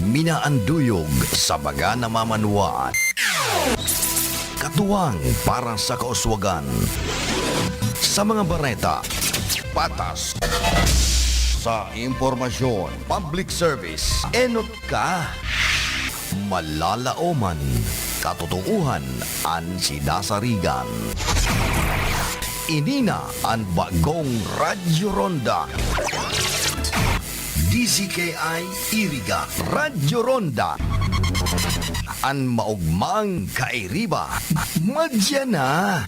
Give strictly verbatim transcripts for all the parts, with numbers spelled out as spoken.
Minaanduyog sa mga namamanwaan. Katuwang para sa kauswagan. Sa mga bareta, patas. Sa impormasyon, public service, enot ka. Malalaoman, katotoohan an sinasarigan. Ini na an bagong Radyo Ronda. D Z K I Iriga, Radyo Ronda. An maogmang kairiba, madya na.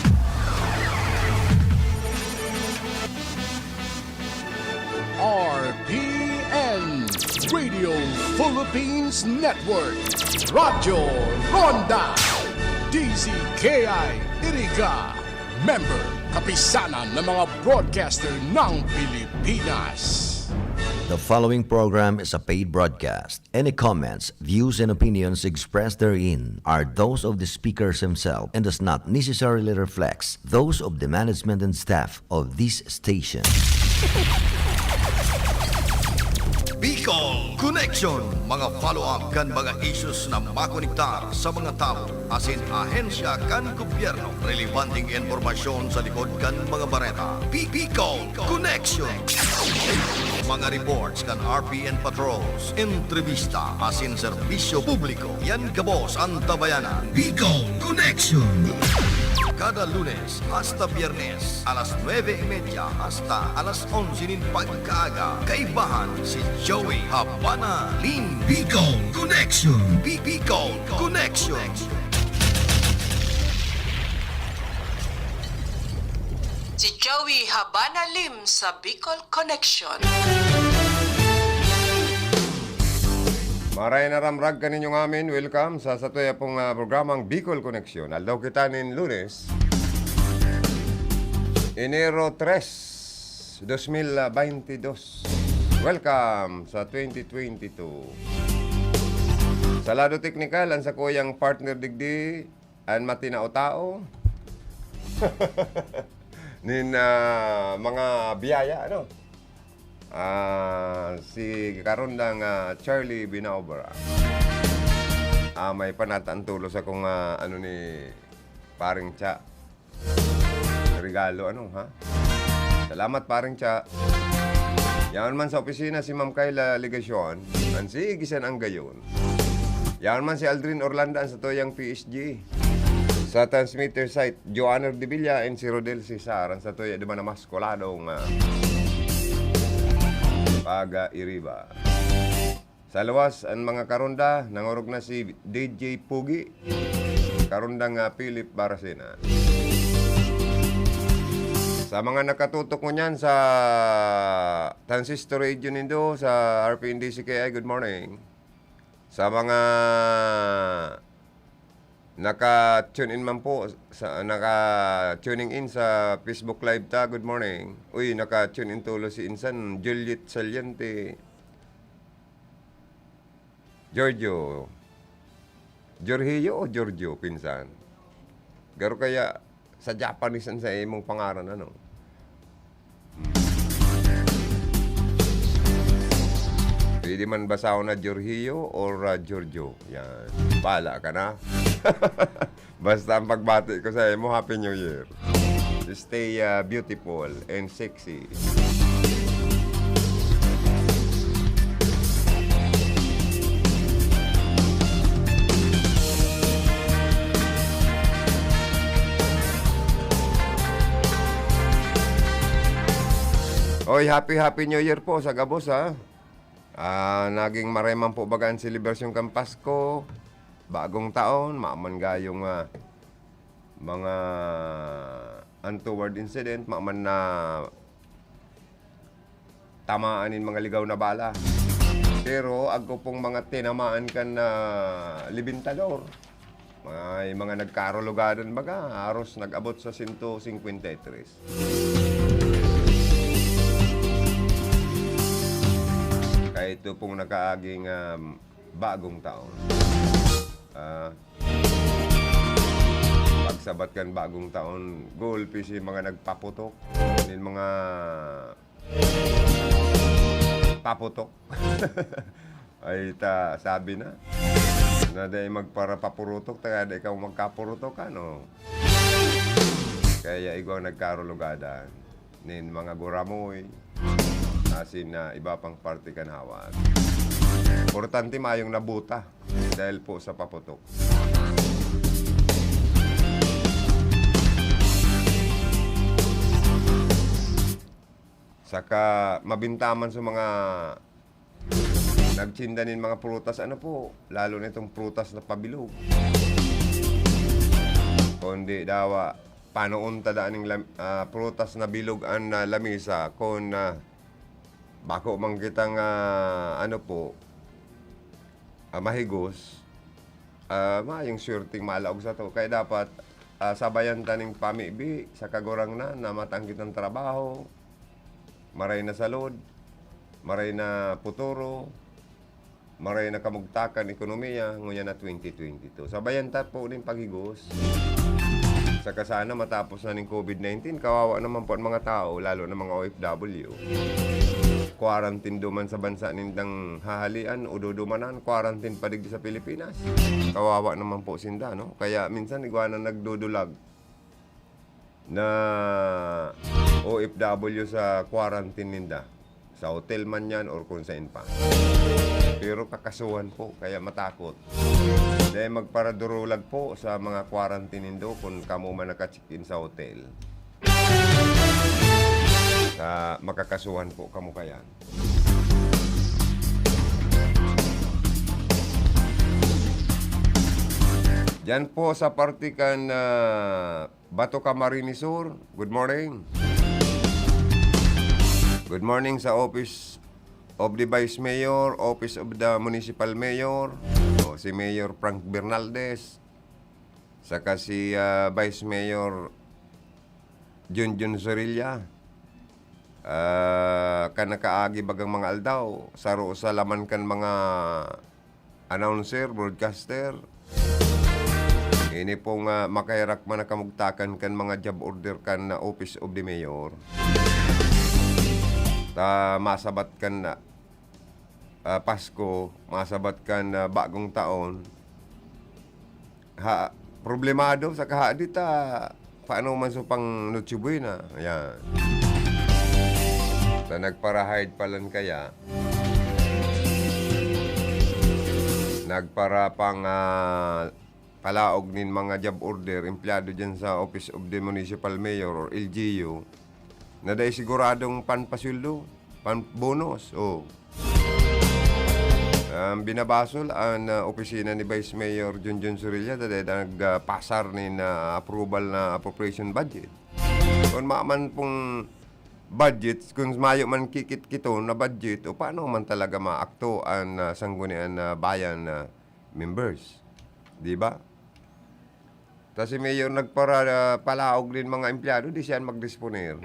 R P N, Radio Philippines Network, Radyo Ronda, D Z K I Iriga, member, Kapisanan ng mga Broadcaster ng Pilipinas. The following program is a paid broadcast. Any comments, views, and opinions expressed therein are those of the speakers himself and does not necessarily reflect those of the management and staff of this station. Bicol Connection, mga follow-up kan mga issues na makonektar sa mga tawo asin ahensya kan gobyerno. Relebanteng impormasyon sa likod kan mga bareta. Bi-, Bicol Connection. Mga reports kan R P N Patrols, entrevista asin serbisyo publiko. Yan gabos an tabayanan. Bicol Connection. Kada Lunes hasta Biyernes, alas nuebe y media hasta alas onse nin pagkaaga, kaibahan si Joey Habana Lim. Bicol Connection. Bi-, Bicol Connection. Si Joey Habana Lim sa Bicol Connection. Maray na ramrag kaninyo ngamin. Welcome sa satuya pong, ah, programang Bicol Connection. Aldaw kita nin Lunes, Enero tres, dos mil baynte dos. Welcome sa twenty twenty-two. Sa lado teknikal, an sakuyang partner digdi, an matinao-tao nin, ah, mga biyaya, ano? Ah, si Karondang, ah, Charlie Binaobra. Ah, may panata an tulos akong, ah, ano ni Paring Cha. Regalo, ano, ha? Salamat, Paring Cha. Yaon man sa opisina si Ma'am Kayla Legacion, an sige san anggayon. Yaon man si Aldrin Orlando, an satuyang P S G. Sa transmitter site, Joanner de Villa and si Rodel Cesar, an satuya duman na mas koladong, ah, pag-iriba. Sa luwas, an mga Karonda, nangorog na si D J Pugi, Karondang, ah, Philip Baracena. Sa mga nakatutok ngunyan sa transistor radio nindo, sa R P N D C K I, good morning. Sa mga naka-tune in man po, sa, naka-tuning in sa Facebook Live ta, good morning. Uy, naka-tune in tulos si insan, Juliet Saliente. Giorgio. Jorgio o Giorgio, pinsan? Garo kaya sa Japanese an sa imong pangaran, ano? Hmm. Pwede man basahon na Jorgio or, ah, Giorgio. Yan. Bahala ka na. Basta ang pagbati ko sa imo, Happy New Year. Stay, ah, beautiful and sexy. Oy, happy, happy New Year po sa gabos, ha? Ah, naging maray man po baga an selebrasyon kan Pasko, Bagong Taon, maman gayong, ah, mga untoward incident, maman na tamaan nin mga ligaw na bala. Pero agko pong mga tinamaan kan, ah, libintador. May mga nagkaarulugadan baga, haros nag-abot sa sento singkwenta y tres. Kaya ito pong nakaaging, um, bagong taon. Ah, pagsabat kan bagong taon, gulpi si mga nagpaputok, nin mga paputok. Ay, ta, sabi na, na dai magparapapurutok, ta dai ka magkapurutok, ano? Kaya igwa nagkarulugadan nin mga guramoy, asin na iba pang parte kan hawak. Importante, mayong nabuta dahil po sa paputok. Saka mabintaman sa mga nagtinda nin mga prutas, ano po, lalo na itong prutas na pabilog. Kundi dawa, panoon ta daan ning lam-, ah, prutas na bilog an, ah, lamesa, kun, ah, bako man kitang, ah, ano po, ah, mahigos, ah, mayong swerteng malaog sato. Kaya dapat, ah, sabayan ta ning pamibi sa Kagurangnan na matangkit ang trabaho, maray na salud, maray na puturo, maray na kamugtakan ekonomiya, ngunyan na twenty twenty-two. Sabayan ta po ning paghigos. Saka sana matapos na ning covid nineteen, kawawa naman po ang mga tao, lalo na mga O F W. Quarantine duman sa bansa nindang hahalian o dudumanan, quarantine pa digdi sa Pilipinas. Kawawa naman po sinda, no? Kaya minsan igwa na nagdudulag na O F W sa quarantine ninda. Sa hotel man yan or kung saan pa. Pero kakasuhan po, kaya matakot. Dahil magparadurulag po sa mga quarantine nindo kung kamo man naka-check-in sa hotel. Ah, makakasuhan po kamo kaya. Diyan po sa parte kan, ah, Bato, Camarines Sur. Good morning. Good morning sa Office of the Vice Mayor, Office of the Municipal Mayor, o si Mayor Frank Bernaldez, saka si, ah, Vice Mayor Junjun Zorilla. Ah, kan nakaagi bagang mga aldaw, saro sa laman kan mga announcer, broadcaster. Ini pong, ah, makaherak man na kamugtakan kan mga job order kan, ah, Office of the Mayor. Ta masabat kan, ah, ah, Pasko, masabat kan, ah, Bagong Taon. Ha, problemado sa kahadi ta, paano man sa pang Noche Buena? Ayan. Ta nagpara-hide pa lang kaya. Nagpara pang, ah, palaog nin mga job order, empleyado dyan sa Office of the Municipal Mayor or L G U, na dai siguradong panpasweldo, panbonus, oh. Ang binabasol an, ah, opisina ni Vice Mayor Junjun Zorilla, dai nagpasar nin, ah, approval na appropriation budget. Kun maman pong budget, kun mayo man kikit-kiton na budget, o paano man talaga maakto an, ah, Sanggunian na Bayan na members? Di ba? Ta si Mayor nagpara-, palaog nin mga empleyado, di siya magdisponer.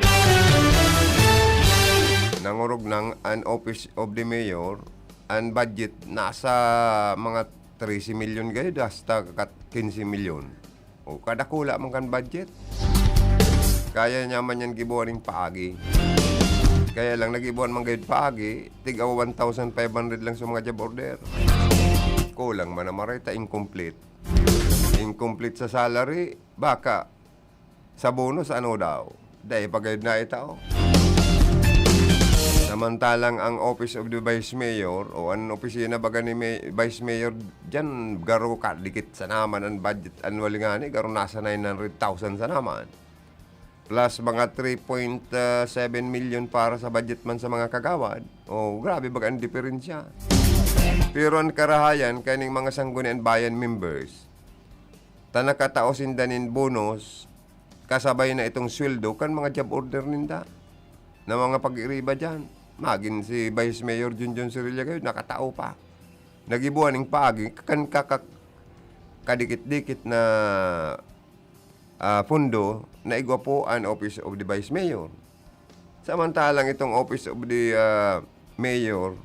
Nangurog nang an Office of the Mayor, an budget nasa mga trese milyon gayod hasta kat-, kinse milyon. O, kadakula man kan budget. Kaya niya man yan gibuhan ning paagi. Kaya lang, nagibuhan man gayod paagi, tig-a one thousand five hundred lang sa mga job order. Kulang man na maray ta incomplete. Incomplete sa salary, baka sa bonus, ano daw? Dai pa gayud naitao. Samantalang ang Office of the Vice Mayor o an opisina baga ni May-, Vice Mayor diyan, garo kadikit sana man an budget annual ngani, garo nasa nine hundred thousand sana man. Plus mga three point seven million para sa budget man sa mga kagawad. Oh, grabe baga ang diferensya. Pero an karahayan, kaning mga Sanggunian Bayan members, ta nakatao sinda nin bonus, kasabay na itong sweldo kan mga job order ninda na mga pag-iriba diyan. Magin si Vice Mayor Junjun Zorilla gayud, nakatao pa. Nagibuhan ning paagi kan kaka-, kadikit-dikit na, ah, pondo na igwa po an Office of the Vice Mayor. Samantalang itong Office of the, ah, Mayor,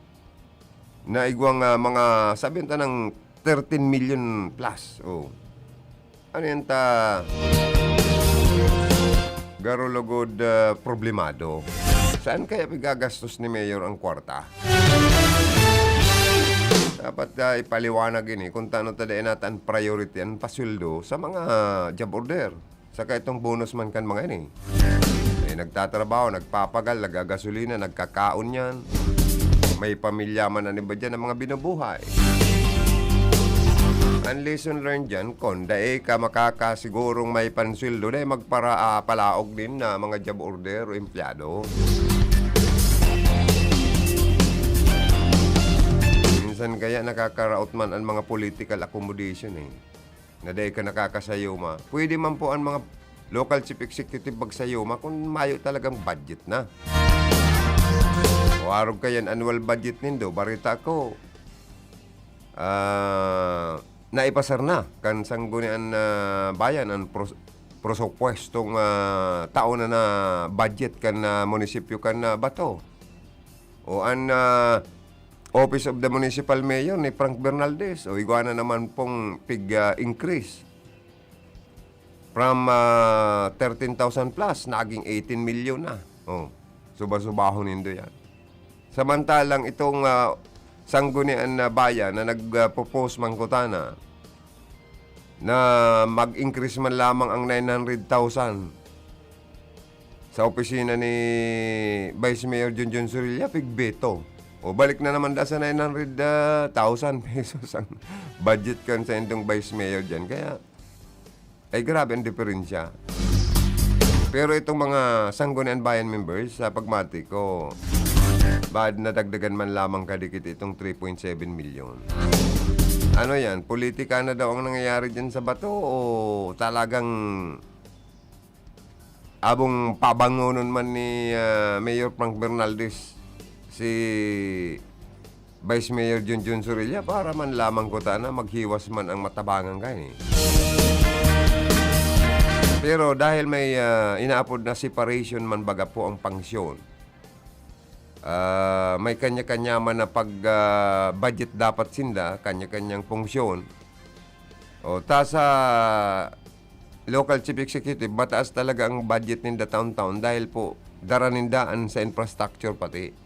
na igwang, ah, mga, sabihan ta ng thirteen million plus. Oh. Ano yan ta? Garo lugod, ah, problemado. Saan kaya pigagastos ni Mayor ang kwarta? Dapat, ah, ipaliwanag ini kung tano ta dai natan priority an pasweldo sa mga job order. Saka itong bonus man kan mga ini. Eh, nagtatrabaho, nagpapagal, nagagasolina, nagkakaon yan. May pamilya man ang iba dyan ang mga binubuhay. Ang lesson learned dyan, kung dai ka makakasigurong may pansweldo, dai magpara-, ah, palaog din na mga job order o empleyado. Minsan kaya nakakaraot man ang mga political accommodation eh, na dai ka nakakasayuma. Pwede man po ang mga local chief executive magsayuma kung mayo talagang budget na. O arog kayan annual budget nindo, barita ko, ah, naipasar na kan Sanggunian na Bayan ang pros-, prosupuestong, ah, taon na na budget kan, ah, munisipyo kan, ah, Bato. O an, ah, Office of the Municipal Mayor ni Frank Bernaldez, o igwa na naman pong pig, ah, increase. From, ah, thirteen thousand plus, naging eighteen million na. Oh, suba-subahon nindo yan. Samantalang itong, ah, Sanggunian na Bayan na nag, ah, propose man kutana na mag-increase man lamang ang nine hundred thousand sa opisina ni Vice Mayor Junjun Sorilla, pigbeto. O, balik na naman da sa nine hundred thousand pesos ang budget kan sa indong Vice Mayor dyan. Kaya, ay grabe ang diferensya. Pero itong mga Sanggunian Bayan members, sa pagmati ko, bad nadagdagan man lamang kadikit itong three point seven million. Ano yan? Politika na daw ang nangyayari dyan sa Bato o talagang abong pabangonon man ni, ah, Mayor Frank Bernaldez si Vice Mayor Junjun Sorilla para man lamang kutana maghiwas man ang matabangan kaini. Pero dahil may, ah, inaapod na separation man baga po ang pangsyon, ah, may kanya-kanya man na pag, ah, budget dapat sinda, kanya-kanyang function. O, ta sa local chief executive, mataas talaga ang budget ninda taon-taon dahil po dara ninda an sa infrastructure pati.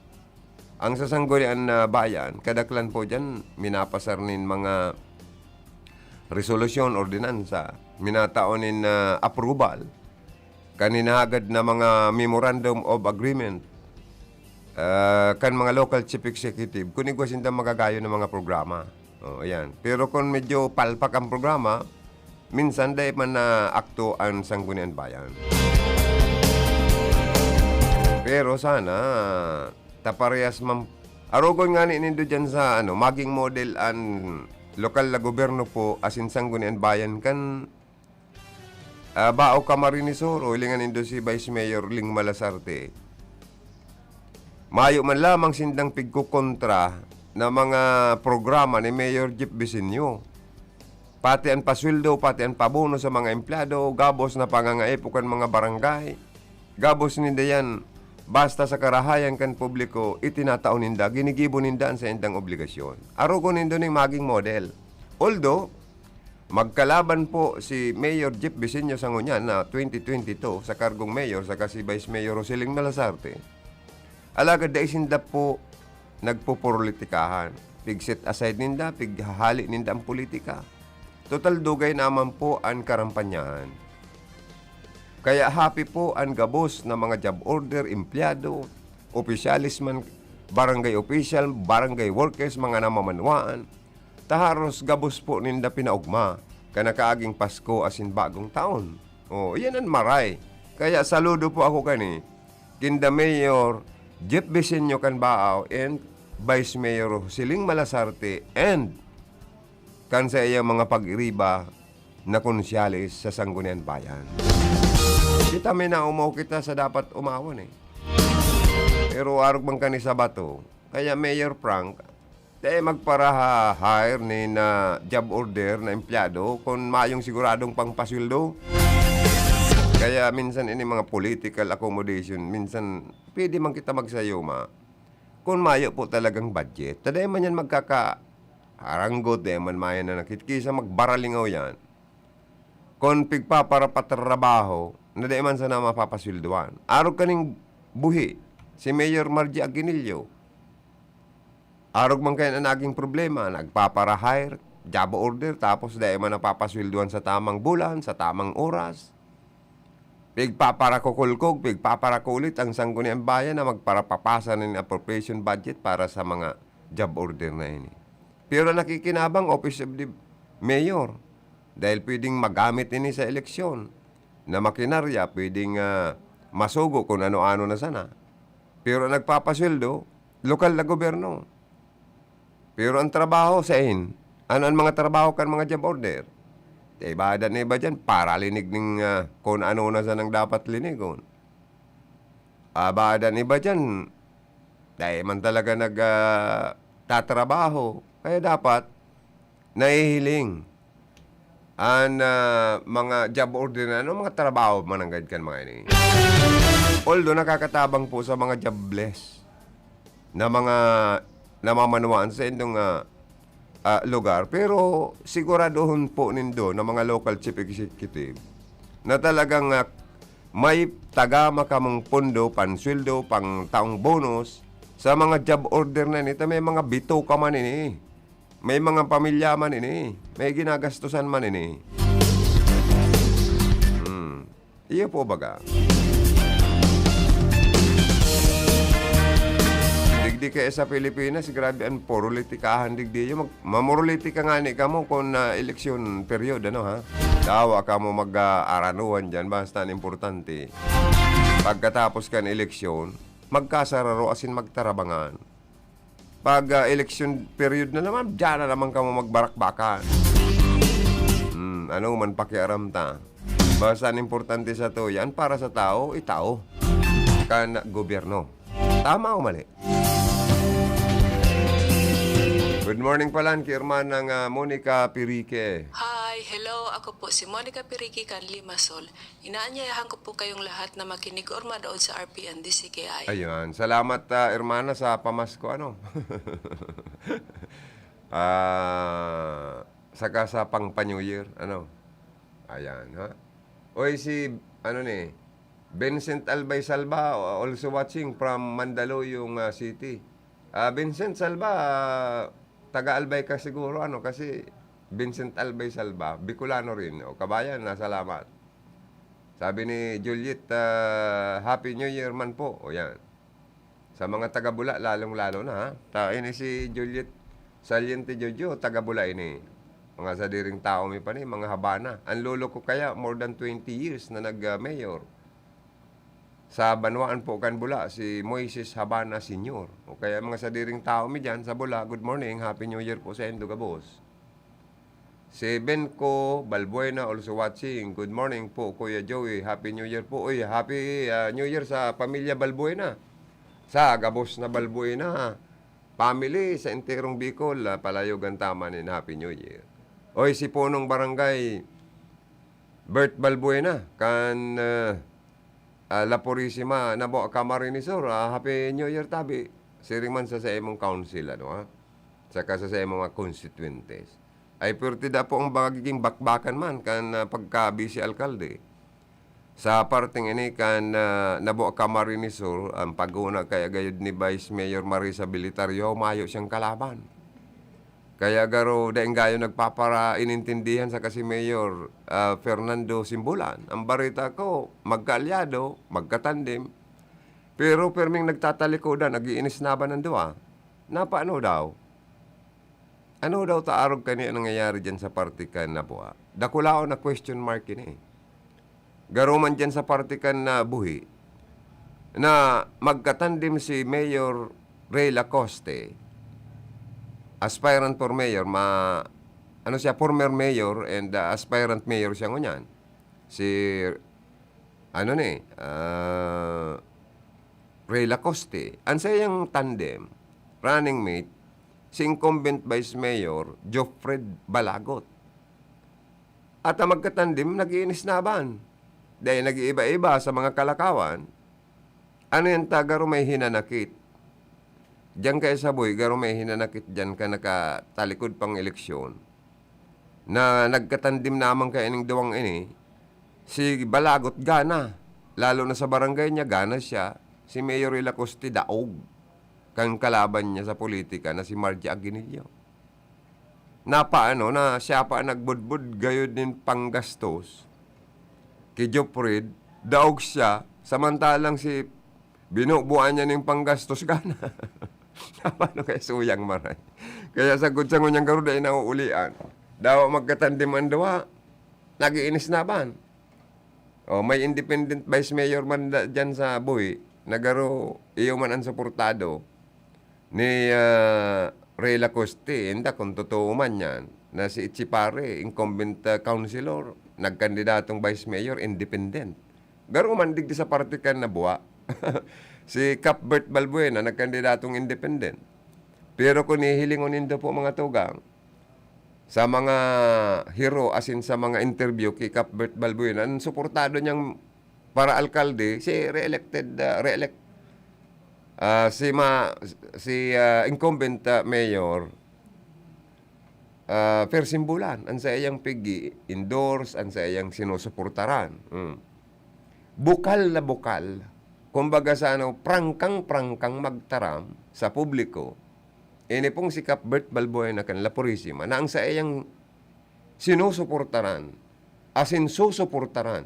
Ang sa Sanggunian na Bayan, kadaklan po diyan, minapasar nin mga resolusyon, ordinansa, minatao nin, ah, approval, kan hinahagad na mga memorandum of agreement, ah, kan mga local chief executive, kun igwa sinda magagayon ng mga programa. Oh, ayan. Pero kung medyo palpak ang programa, minsan dai man naakto an Sanggunian Bayan. Pero sana, taparehas man, arogon ngani nindo diyan sa, ano, maging model an lokal na gobyerno po, asin Sanggunian Bayan kan, ah, Bao Camarines Sur, o hilingan nindo si Vice Mayor Ling Malasarte. Mayo man lamang sindang pigkokontra na mga programa ni Mayor Jeff Vicenio. Pati an pasweldo, pati an pabono sa mga empleyado, gabos na pangangaipo kan mga barangay. Gabos ninda yan, basta sa karahayan kan publiko, itinatao ninda, ginigibo ninda an saindang obligasyon. Arogon nindo ning maging model. Although, magkalaban po si Mayor Jeff Vicenio sa ngunyan na twenty twenty-two sa kargong mayor saka si Vice Mayor Roseling Malasarte. Alagad dai sinda po nagpopolitikahan. Pig-set aside ninda, pighahali ninda ang politika. Total, dugay naman po an karampanyahan. Kaya happy po an gabos na mga job order, empleyado, opisyales man, barangay official, barangay workers, mga namamanwaan. Taharos gabos po ninda pinaogma kan nakaaging Pasko asin Bagong Taon. Oh, iyan an maray. Kaya saludo po ako kani kinda Mayor Jeff Vicenio kan Baao and Vice Mayor Siling Malasarte and kan sa iyang mga pag-iriba na konsyales sa Sanggunian Bayan. Kita may naumaw kita sa dapat umawon eh. Pero arog man kani sa bato. Kaya Mayor Frank, dai magparaha-hire nin, ah, job order na empleyado kun mayong siguradong pangpasweldo. Kaya minsan ini mga political accommodation, minsan pwede man kita magsayuma kun mayo po talagang budget. Ta dai man yan magkakaharanggot, dai man mayan na nakitkisa, magbaralingaw yan. Kun pigpaparapatrabaho na dai man sana mapapasweldoan. Arog kaning buhi, si Mayor Margie Aguinaldo, Arog man kaiyan an naging problema, nagpapara-hire, job order, tapos dai man napapasweldohan sa tamang bulan, sa tamang oras. Pigpaparakukulkog, pigpaparakulit ang Sangguniang Bayan na magparapapasa nin appropriation budget para sa mga job order na ini. Pero nakikinabang Office of the Mayor dahil pwedeng magamit ini sa eleksyon na makinarya, pwedeng, ah, masugo kung ano-ano na sana. Pero ang nagpapasweldo, lokal na gobyerno. Pero ang trabaho sain, ano an mga trabaho kan mga job order? Kaya iba dan iba diyan, paralinig ning, ah, kung ano na sanang dapat linigon. Aba dan iba diyan, dai man talaga nag, ah, tatrabaho. Kaya dapat nahihiling an, ah, mga job order na ano, mga trabaho mananggad kan mga ini. Although nakakatabang po sa mga jobless na mga namamanwaan sa indong, ah, ah, lugar, pero siguraduhon po nindo na mga local chief executive na talagang, ah, may tagama kamong pondo, pansweldo, pang taong bonus sa mga job order na ini, ta may mga bitoka man ini. May mga pamilya man ini, may ginagastusan man ini. Hmm. Iyo po baga. Digdi kaya sa Pilipinas, grabe an porolitikahan digdi. Yung mag-, mamorolitika ngani kamo kung, ah, eleksyon period, ano, ha? Dawa kamo mag-aaranuhan diyan, basta an importante. Pagkatapos kan eleksyon, magkasararo asin magtarabangan. Pag, ah, election period na naman, diyan na naman kamo magbarakbakan. Hmm, ano man pakiaram ta. Basta an importante sa to, yan para sa tao, itao. Kan gobyerno. Tama o mali? Good morning pala, ki Hermanang, ah, Monica Pirique. Hi, hello. Ako po si Monica Pirique kan Limassol. Inaanyayahan ko po kayong lahat na makinig or manood sa R P N D C K I. Ayan. Salamat, ah, hermana, sa pamasko, ano? Ah, saka sa pang pa-New Year, ano? Ayan, ha? Oy, si, ano ni, Vincent Albay Salva, also watching from Mandaluyong, ah, City. Ah, Vincent Salva, ah, taga Albay ka siguro, ano? Kasi Vincent Albay Salva, Bicolano rin. O, kabayan, na salamat. Sabi ni Juliet, ah, "Happy New Year man po." O, yan. Sa mga taga Bula, lalong-lalo na, ha? Ta, ini si Juliet Saliente Jojo, taga Bula ini. Mga sadiring tao mi pa ni, mga Habana. Ang lolo ko kaya, more than twenty years na nag, ah, mayor. Sa banwaan po kan Bula, si Moises Habana Senior. O kaya mga sadiring tao mi diyan sa Bula, good morning, Happy New Year po sa indo gabos. Si Benko Balbuena also watching. Good morning po, Kuya Joey. Happy New Year po. Uy, Happy, ah, New Year sa pamilya Balbuena. Sa gabos na Balbuena family sa enterong Bicol, ah, palayogan ta man nin Happy New Year. Oy, si Punong Barangay Bert Balbuena kan, ah, ah, La Purisima, Nabua, Camarines Sur, ah, Happy New Year, tabi. Siring man sa, sa imong council, ano, ha? Saka sa, sa imong mga constituentes. Ay, pwerte da po ang magiging bakbakan man kan, ah, pagka-vice alkalde. Sa parteng ini kan, ah, Nabua, Camarines Sur, ang paghona kaya gayod ni Vice Mayor Marisa Belitario, mayo siyang kalaban. Kaya garo, daing gayo nagpapara-inintindihan saka si Mayor, ah, Fernando Simbulan. Ang bareta ko, magkaalyado, magkatandem, pero perming nagtatalikodan, nag-iinisnaban ang duwa. Napaano daw? Ano daw ta arog kani ang nangyayari diyan sa parte kan Nabua? Dakulaon na question mark ini. Garo man diyan sa parte kan, ah, buhi na magkatandem si Mayor Rey Lacoste, aspirant for mayor, ma-, ano siya, former mayor and, ah, aspirant mayor siya ngunyan. Si, ano ni, ah, Rey Lacoste. Ang saiyang tandem, running mate, si incumbent Vice Mayor Geoffred Balagot. At ang magkatandem, nag-iinisnaban. Dahil nag-iiba-iba sa mga kalakawan, ano yan ta, garo may hinanakit? Diyan kaya sa buhi, garo may hinanakit diyan ka nakatalikod pang eleksyon na nagkatandem naman kaya ning duwang ini, si Balagot gana. Lalo na sa barangay niya, gana siya. Si Mayor Rey Lacoste, daog. kan kalaban niya sa politika na si Margie Aguinaldo. Napaano na siya pa an nagbudbud gayod nin panggastos ki Jopfred, daog siya, samantalang si binubuan niya nin panggastos gana. Paano kaya suyang maray? Kaya sagkod sa ngunyan garo dai nauulian. Dawa magkatandem an duwa, nag-iinis na ban. Oh, may independent vice mayor man da, dyan sa Buhi, na garo iyo man ang suportado ni, ah, Rey Lacoste. Inda kung totoo man yan, na si Etchepare, incumbent, ah, councilor, nagkandidatong vice mayor, independent. Garo man digdi sa parte kan Nabua. Si Cuthbert Balbuena, nagkandidatong independent. Pero kung hihilingon nindo po, mga tugang, sa mga hiro asin sa mga interview ki Cuthbert Balbuena, ang suportado niyang para alkalde, si re-elected, ah, re-elect, ah, si ma-, si, ah, incumbent, ah, mayor, ah, Fer Simbulan, ang saiyang pig-i-endorse, ang saiyang sinusuportaran. Mm. Bukal na bukal, kumbaga sa ano, prangkang-prangkang magtaram sa publiko, ini pong si Cuthbert Balbuena kan La Purisima, na ang saiyang sinusuportaran, asin susuportaran,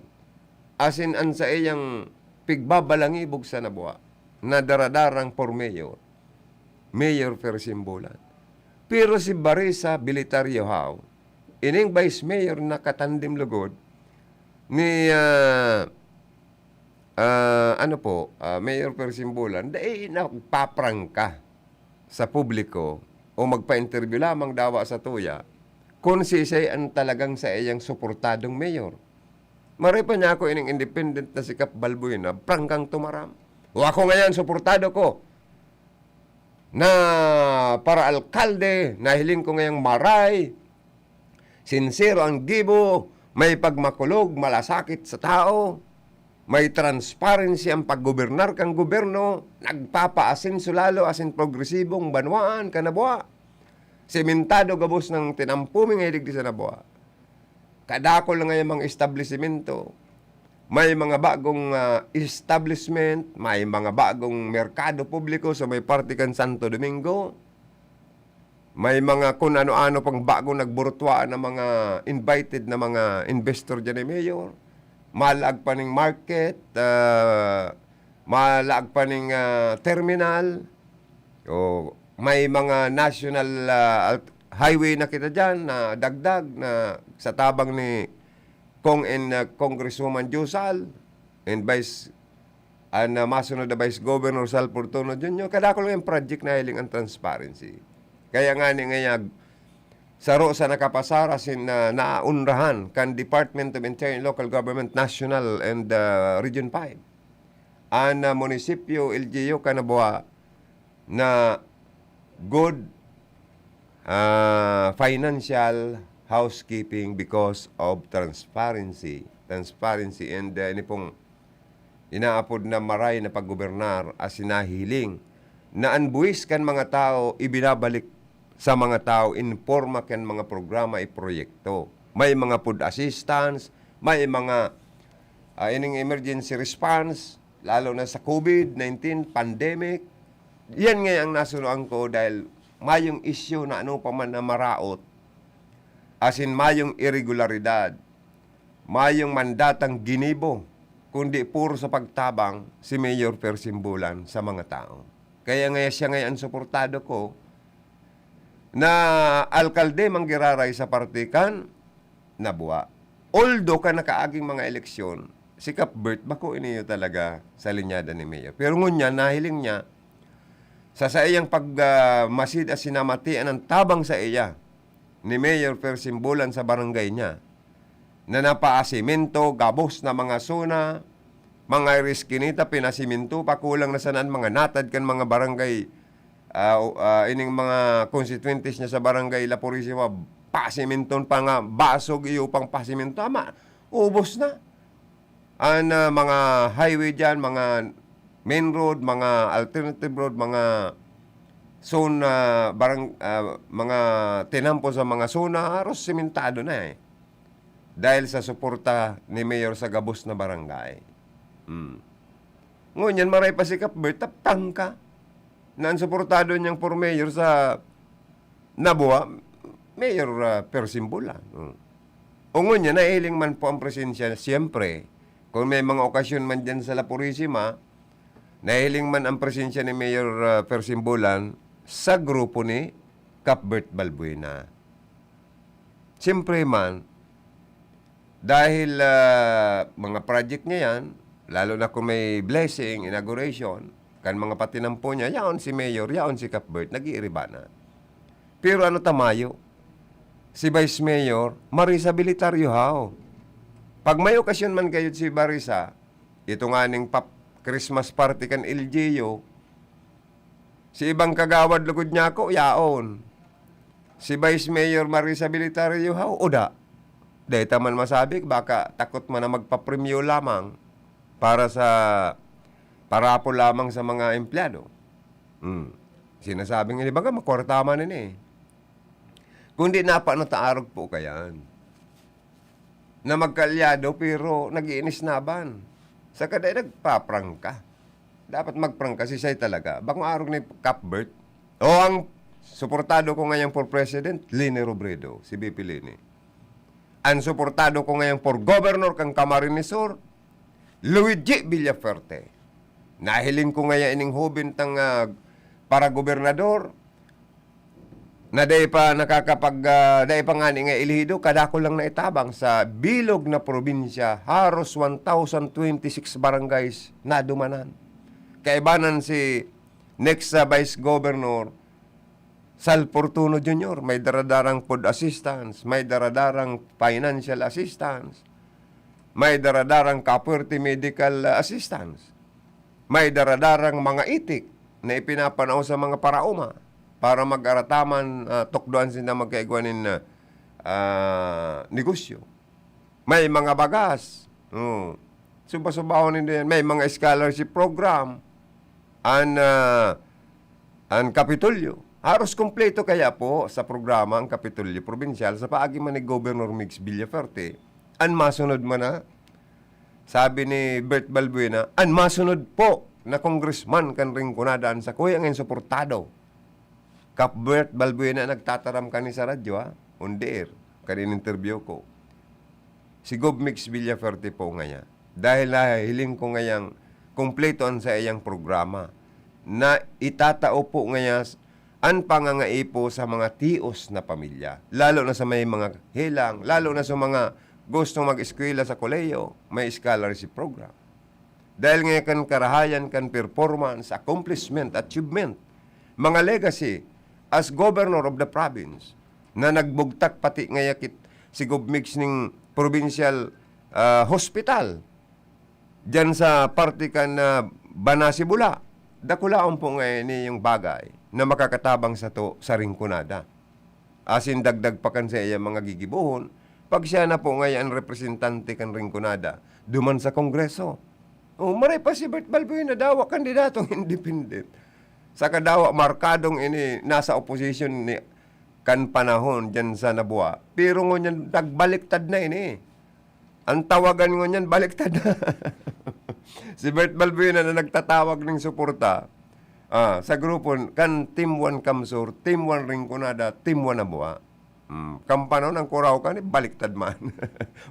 asin an saiyang pigbabalangibog sa Nabua, na daradarang for mayor, Mayor Fer Simbulan. Pero si Barisa Bilitario Hao, ining vice mayor na katandem lugod ni, ah, ah, ano po, ah, Mayor Fer Simbulan, dai nagpaprangka sa publiko o magpa-interview lamang dawa sa tuya kung siisay ang talagang saiyang suportadong mayor. Maray pa niya ako ining independent na si Kap Balbuena, prangkang tumaram. O ako ngayon, suportado ko na para alkalde, nahiling ko ngayang maray, sinsero ang gibo, may pagmakulog, malasakit sa tao, may transparency ang paggobernar kan gobyerno, nagpapaasenso lalo asin progresibong banwaan kan Nabua. Sementado gabos nang tinampo mi ngaya digdi sa Nabua. Kadakul na ngayang mga establisimento. May mga bagong, ah, establishment, may mga bagong merkado publiko sa may parte kan Santo Domingo. May mga kun ano-ano pang bagong nagburutwaan na mga invited na mga investor diyan ni Mayor. Malaag pa ning market, ah, malaag pa ning, ah, terminal. O, may mga national, ah, alt-, highway na kita diyan na dagdag na sa tabang ni Cong and, ah, Congresswoman Josal and Vice, an, ah, masunod na Vice Governor Sal Fortuno Junior, kadakul ngayang project na hiling ang transparency. Kaya ngani ngayag, saro sa nakapasar asin, ah, naunrahan kan Department of Interior and Local Government National and, ah, Region five. An, ah, munisipyo, L G U, kan Nabua na good, ah, financial housekeeping because of transparency. Transparency and, ah, ini pong inaapod na maray na paggobernar asin nahihiling na an buwis kan mga tawo ibinabalik sa mga tawo in porma kan mga programa y proyekto. May mga food assistance, may mga, ah, ining emergency response, lalo na sa covid nineteen pandemic. Yan nga ang nasunoan ko dahil mayong isyu na ano pa man na maraot, asin mayong iregularidad, mayong mandatang ginibo, kundi puro sa pagtabang si Mayor Fer Simbulan sa mga tao. Kaya nga siya ngayon ang suportado ko na alkalde manggiraray sa parte kan Nabua. Although kan nakaaging mga eleksyon, si Cuthbert bako iniyo talaga sa linyada ni Mayor. Pero ngunyan, nahiling niya, sa saiyang pag, ah, masid asin namatian ang tabang sa iya ni Mayor Fer Simbulan sa barangay niya, na napaasimento, gabos na mga zona, mga iriskinita, pinasimento pa, kulang na sana an mga natad kan mga barangay, ah, o, ah, ining mga konstituyentes niya sa barangay La Purisima, pasimenton pa nga, basog iyo pang pasimento, ama, ubos na. An, ah, mga highway diyan, mga main road, mga alternative road, mga zone, ah, barang-, ah, mga tinampo sa mga zona, haros sementado na, eh. Dahil sa suporta ni Mayor sa gabos na barangay. Hmm. Ngunyan, maray pa si Cuthbert, taptang ka. na ang suportado niyang for mayor sa Nabua, Mayor, ah, Percy Bulan. Mm. O ngunyan, nahiling man po ang presensya, siyempre, kung may mga okasyon man dyan sa La Purisima, nahiling man ang presensya ni Mayor, ah, Percy Bulan sa grupo ni Cuthbert Balbuena. Siyempre man, dahil, ah, mga project niya yan, lalo na kung may blessing, inauguration, kan mga patinampo niya, yaon si Mayor, yaon si Cuthbert, nag-iiribana. Pero ano ta mayo? Si Vice Mayor, Marisa Belitario, haw? Pag may okasyon man kayo si Marisa, ito nga ning pap-, Christmas party kan L G U, si ibang kagawad lugod niya ako, yaon. Si Vice Mayor Marisa Belitario, haw? Uda. Dai ta man masabi, baka takot man na magpapremyo lamang para sa, parapol lamang sa mga empleyado. Hmm. Sinasabing, "Di ba nga, makwarta man ini eh." Kundi napa na ta arog po kayan na magkaalyado, pero nag-iinisnaban. Saka dai nagpaprangka. Dapat magprangka, si siya talaga. Bako arog ni Cuthbert. O ang suportado ko ngayon for president, Leni Robredo, si V P Leni. Ang suportado ko ngayon for governor kan Camarines Sur, Luigi Villafuerte. Nahiling ko ngayon ining hoben tang, ah, para gobernador, na dai pa nakakapag, ah, dai pa ngani nga elehido, kadako lang na itabang sa bilog na probinsya, haros one thousand twenty-six barangays nadumanan. Kaibanan si next sa Vice Governor, Sal Fortuno Junior, may daradarang food assistance, may daradarang financial assistance, may daradarang kapwerte medical assistance, may daradarang mga itik na ipinapanao sa mga paraoma para mag-arataman, ah, tukdoan sinda magkaigwa nin, ah, ah, negosyo. May mga bagas. Oh. Suba-subahon nindo yan. May mga scholarship program. An, ah, an Kapitolyo. Haros kompleto kaya po sa programa ang Kapitolyo Probinsyal sa paagi man ni Governor Migs Villafuerte. An masunod man na, sabi ni Bert Balbuena, an masunod po na congressman kan Rinconada an sakuya ngayon suportado. Cuthbert Balbuena nagtataram kani sa radyo, ha? On the air, kan in-interview ko. Si Gov Migs Villafuerte po ngaya. Dahil nahiling ko ngayang kompleto an saiyang programa na itatao po ngaya s-, an pangangaipo sa mga tios na pamilya, lalo na sa may mga helang, lalo na sa mga gustong mag-eskwela sa kolehiyo, may scholarship program. Dahil ngaya kan karahayan, kan performance, accomplishment, achievement, mga legacy as governor of the province, na nagbugtak pati ngaya kit-, si Gov Migs ning provincial, ah, hospital diyan sa parte kan, ah, Banasi Bula. Dakulaon po ngaya ini yung bagay na makakatabang sato sa Rinconada. Asin dagdag pa kan saiyang mga gigibohon, pag siya na po ngayon ang representante kan Rinconada duman sa Kongreso. Oh, maray pa si Bert Balbuena, dawa kandidatong independent. Saka dawa markadong ini nasa opposition ni kan panahon diyan sa Nabua. Pero ngunyan, nagbaliktad na ini. Ang tawagan ngunyan, baliktad na. Si Bert Balbuena na nagtatawag ning suporta, ah, sa grupo kan Team One CamSur, Team One Rinconada, Team One Nabua. Hmm, kan panahon ang Curaw kani, baliktad man.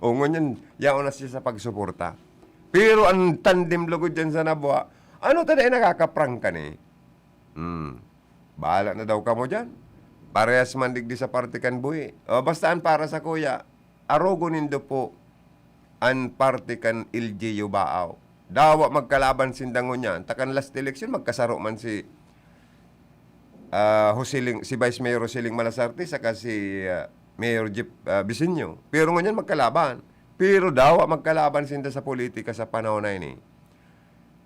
O, ngunyan, yaon na siya sa pagsuporta. Pero ang tandem lugod diyan sa Nabua, ano ta dai nakakaprangka ni? Hmm. Bahala na daw kamo diyan. Parehas man digdi sa parte kan buhi. O, basta an para sakuya, arogon nindo po an parte kan L G U Baao. Dawa magkalaban sinda ngunyan. Ta kan last election, magkasaro man si, ah, Joseling, si Vice Mayor Joseling Malasarte saka si, ah, Mayor Jeff, ah, Bisinyo. Pero ngunyan magkalaban. Pero dawa magkalaban sinda sa politika sa panahon na ini.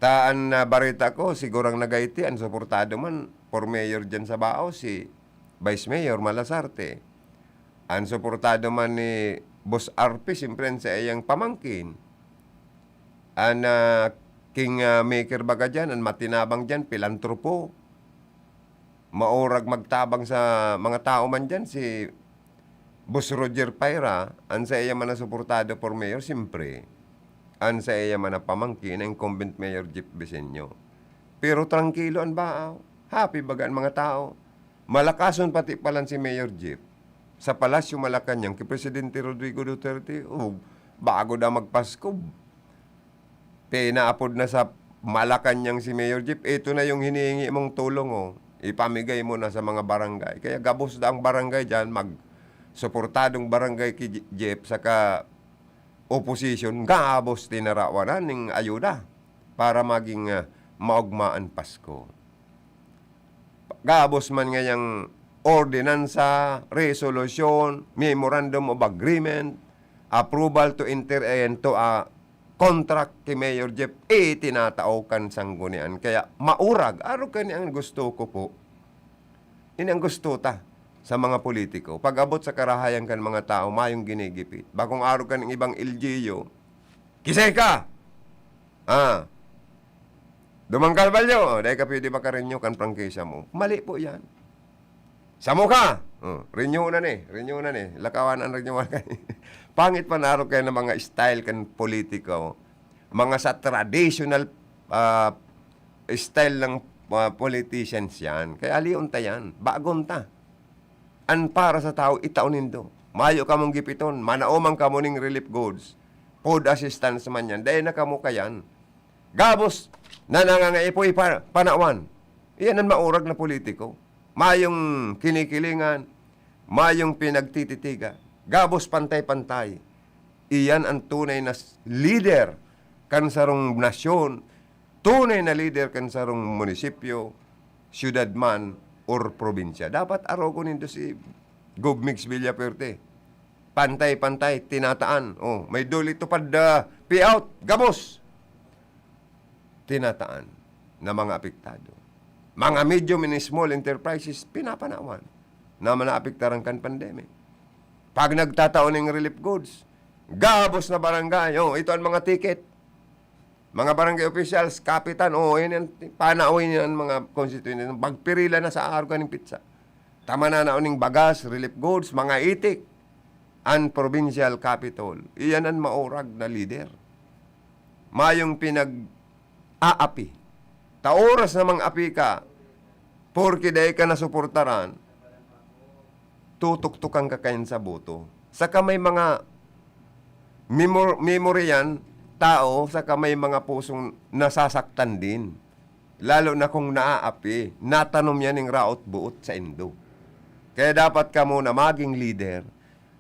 Ta an, ah, bareta ko, si Gurang Nagaiti, an suportado man for mayor diyan sa Baao, si Vice Mayor Malasarte. An suportado man ni Boss R P, siyempre, an saiyang pamangkin. An, ah, king, ah, maker baga diyan, an matinabang diyan, pilantropo. Maurag magtabang sa mga tao man diyan, si Boss Roger Paira, an saiya man na suportado for mayor, siyempre, an saiya man na pamangkin na incumbent Mayor Jeff Bisenyo. Pero trangkilo an Baao. Happy baga an mga tao. Malakason pati palan si Mayor Jeff sa Palasyo Malacañang ki Presidente Rodrigo Duterte. O, bago daw magpasko, pinaapod na sa Malacañang si Mayor Jeff. "Ito na yung hinihingi mong tulong, oh. Ipamigay mo na sa mga barangay." Kaya gabos na ang barangay diyan, magsuportadong barangay ki Je-, Jeff, saka opposition, gabos tinarawanan ning ayuda para maging, ah, maogma an Pasko. Gabos man ngayang ordinansa, resolusyon, memorandum of agreement, approval to enter into a contract ki Mayor Jeff, eh, tinatao kan sanggunian. Kaya maurag, arog kani ang gusto ko po. Ini ang gusto ta sa mga politiko. Pag-abot sa karahayan kan mga tao, mayong ginigipit. Bakong arog kan ibang L G U, "Kisay ka! Ah, Dumang Carvalho, oh, dai ka pwede maka-renew kan prangkisa mo." Mali po yan. "Samo ka! Oh, renew na ni, renew na ni. Lakawan ang renew." Pangit pa narog kayo ng mga style kan politiko. Mga sa traditional, ah, style ng, ah, politicians yan. Kaya alion ta yan. Bagon ta. An para sa tao, itao nindo. Mayo kamong gipiton. Manaoman kamo ning relief goods. Food assistance man yan. Dai na kamo kayan. Gabos na nangangaipoy pa, panawan. Iyan an maurag na politiko. Mayong kinikilingan, mayong pinagtititigan. Gabos pantay-pantay. Iyan an tunay na s-, leader kan sarong nasyon, tunay na leader kan sarong munisipyo, syudad man, or probinsya. Dapat arogon nindo si Gov Migs Villafuerte. Pantay-pantay, tinataan. Oh, may duly tupad, ah, payout, gabos. Tinataan na mga apektado. Mga medium and small enterprises, pinapanawan na naapektaran kan pandemic. Pag nagtatao ning relief goods, gabos na barangay, oh, ito ang mga ticket. Mga barangay officials, kapitan, oh, yan yan, panaoy niyan mga constituent. Magpirila na sa araw kaning pitsa. Tama na, naon ning bagas, relief goods, mga itik, an provincial capitol. Iyan an maurag na lider. Mayong pinag-aapi. Ta oras na mang-api ka, porke dai ka nasuportaran, tutuktukan ka kayan sa boto. Saka may mga memor-, memory yan, tao, saka may mga pusong nasasaktan din. Lalo na kung naaapi, natanom yan ning raot-boot saindo. Kaya dapat kamo na maging leader,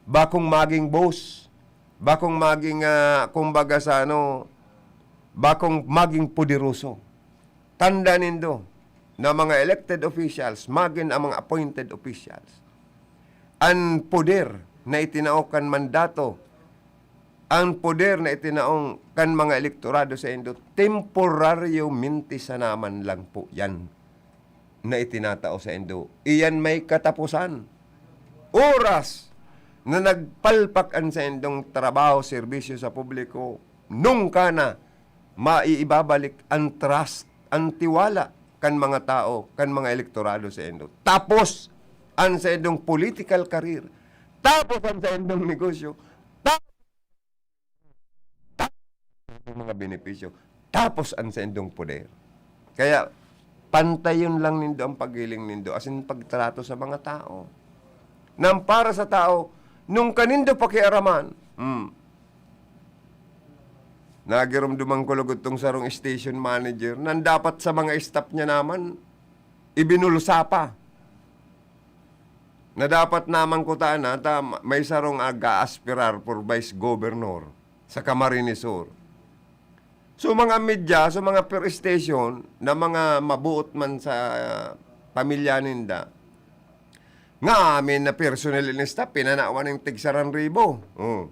bakong maging boss, bakong maging, ah, kumbaga sa ano, bakong maging poderoso. Tanda nindo na mga elected officials, magin ang mga appointed officials. An poder na itinao kan mandato, ang poder na itinaong kan mga elektorado saindo, temporaryamente sana man lang po yan na itinatao saindo. Iyan may katapusan. Oras na nagpalpak an saindong trabaho, serbisyo sa publiko, nungka na maiibabalik an trust, an tiwala kan mga tao, kan mga elektorado saindo. Tapos an saindong political career, tapos an saindong negosyo, tapos ang mga benepisyo, tapos an saindong poder. Kaya pantayon lang nindo ang paghiling nindo, asin pagtrato sa mga tao. Nang para sa tao, nungka nindo pakiaraman. Hmm. Nagiromdoman ko lugod tong sarong station manager na dapat sa mga staff niya naman, ibinulsa pa. Na dapat naman kutaan na, ta, may sarong aga-aspirar for vice governor sa Camarines Sur. So, mga media, so, mga per station na mga mabuot man sa pamilya ninda, nga amin na personnel and staff, pinanawan ning tig saran ribo. Oh.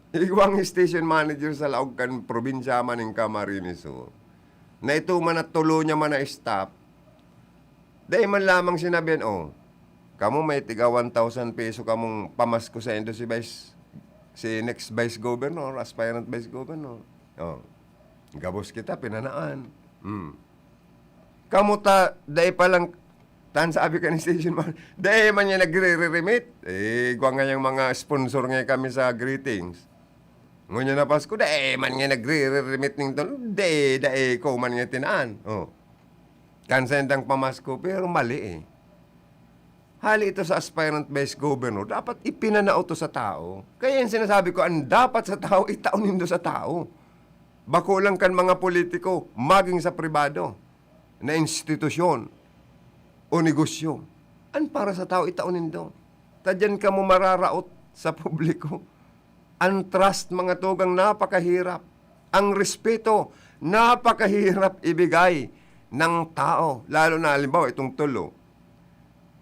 Igwang station manager sa laog kan probinsya man ning Camarines Sur. Na ito man at tulo niya man na staff, dai man lamang sinabihan, "Oh, kamo may tiga one thousand peso kamong pamasko saindo si Vice, si next Vice Governor, aspirant Vice Governor." Oh. Gabos kita, pinanaan. Hmm. Kamo ta, dai pa lang, tan sabi kan station man, dai man niya nagre-remit. Eh, igwa ngayang mga sponsor nga kami sa greetings. Ngunyan na Pasko, dai man nga nagre-remit ning ton, dai, dai ko man nga tinaan. Oh. Kan sa indang pamasko, pero mali eh. Hali ito sa aspirant vice governor, dapat ipinanao to sa tao. Kaya yung sinasabi ko, ang dapat sa tao, itao nindo sa tao. Bako lang kan mga politiko, maging sa pribado na institusyon o negosyo. Ang para sa tao, itao nindo. Tadyan kamo mararaot sa publiko. Ang trust, mga tugang, napakahirap. Ang respeto, napakahirap ibigay ng tao. Lalo na, halimbawa, itong tulo.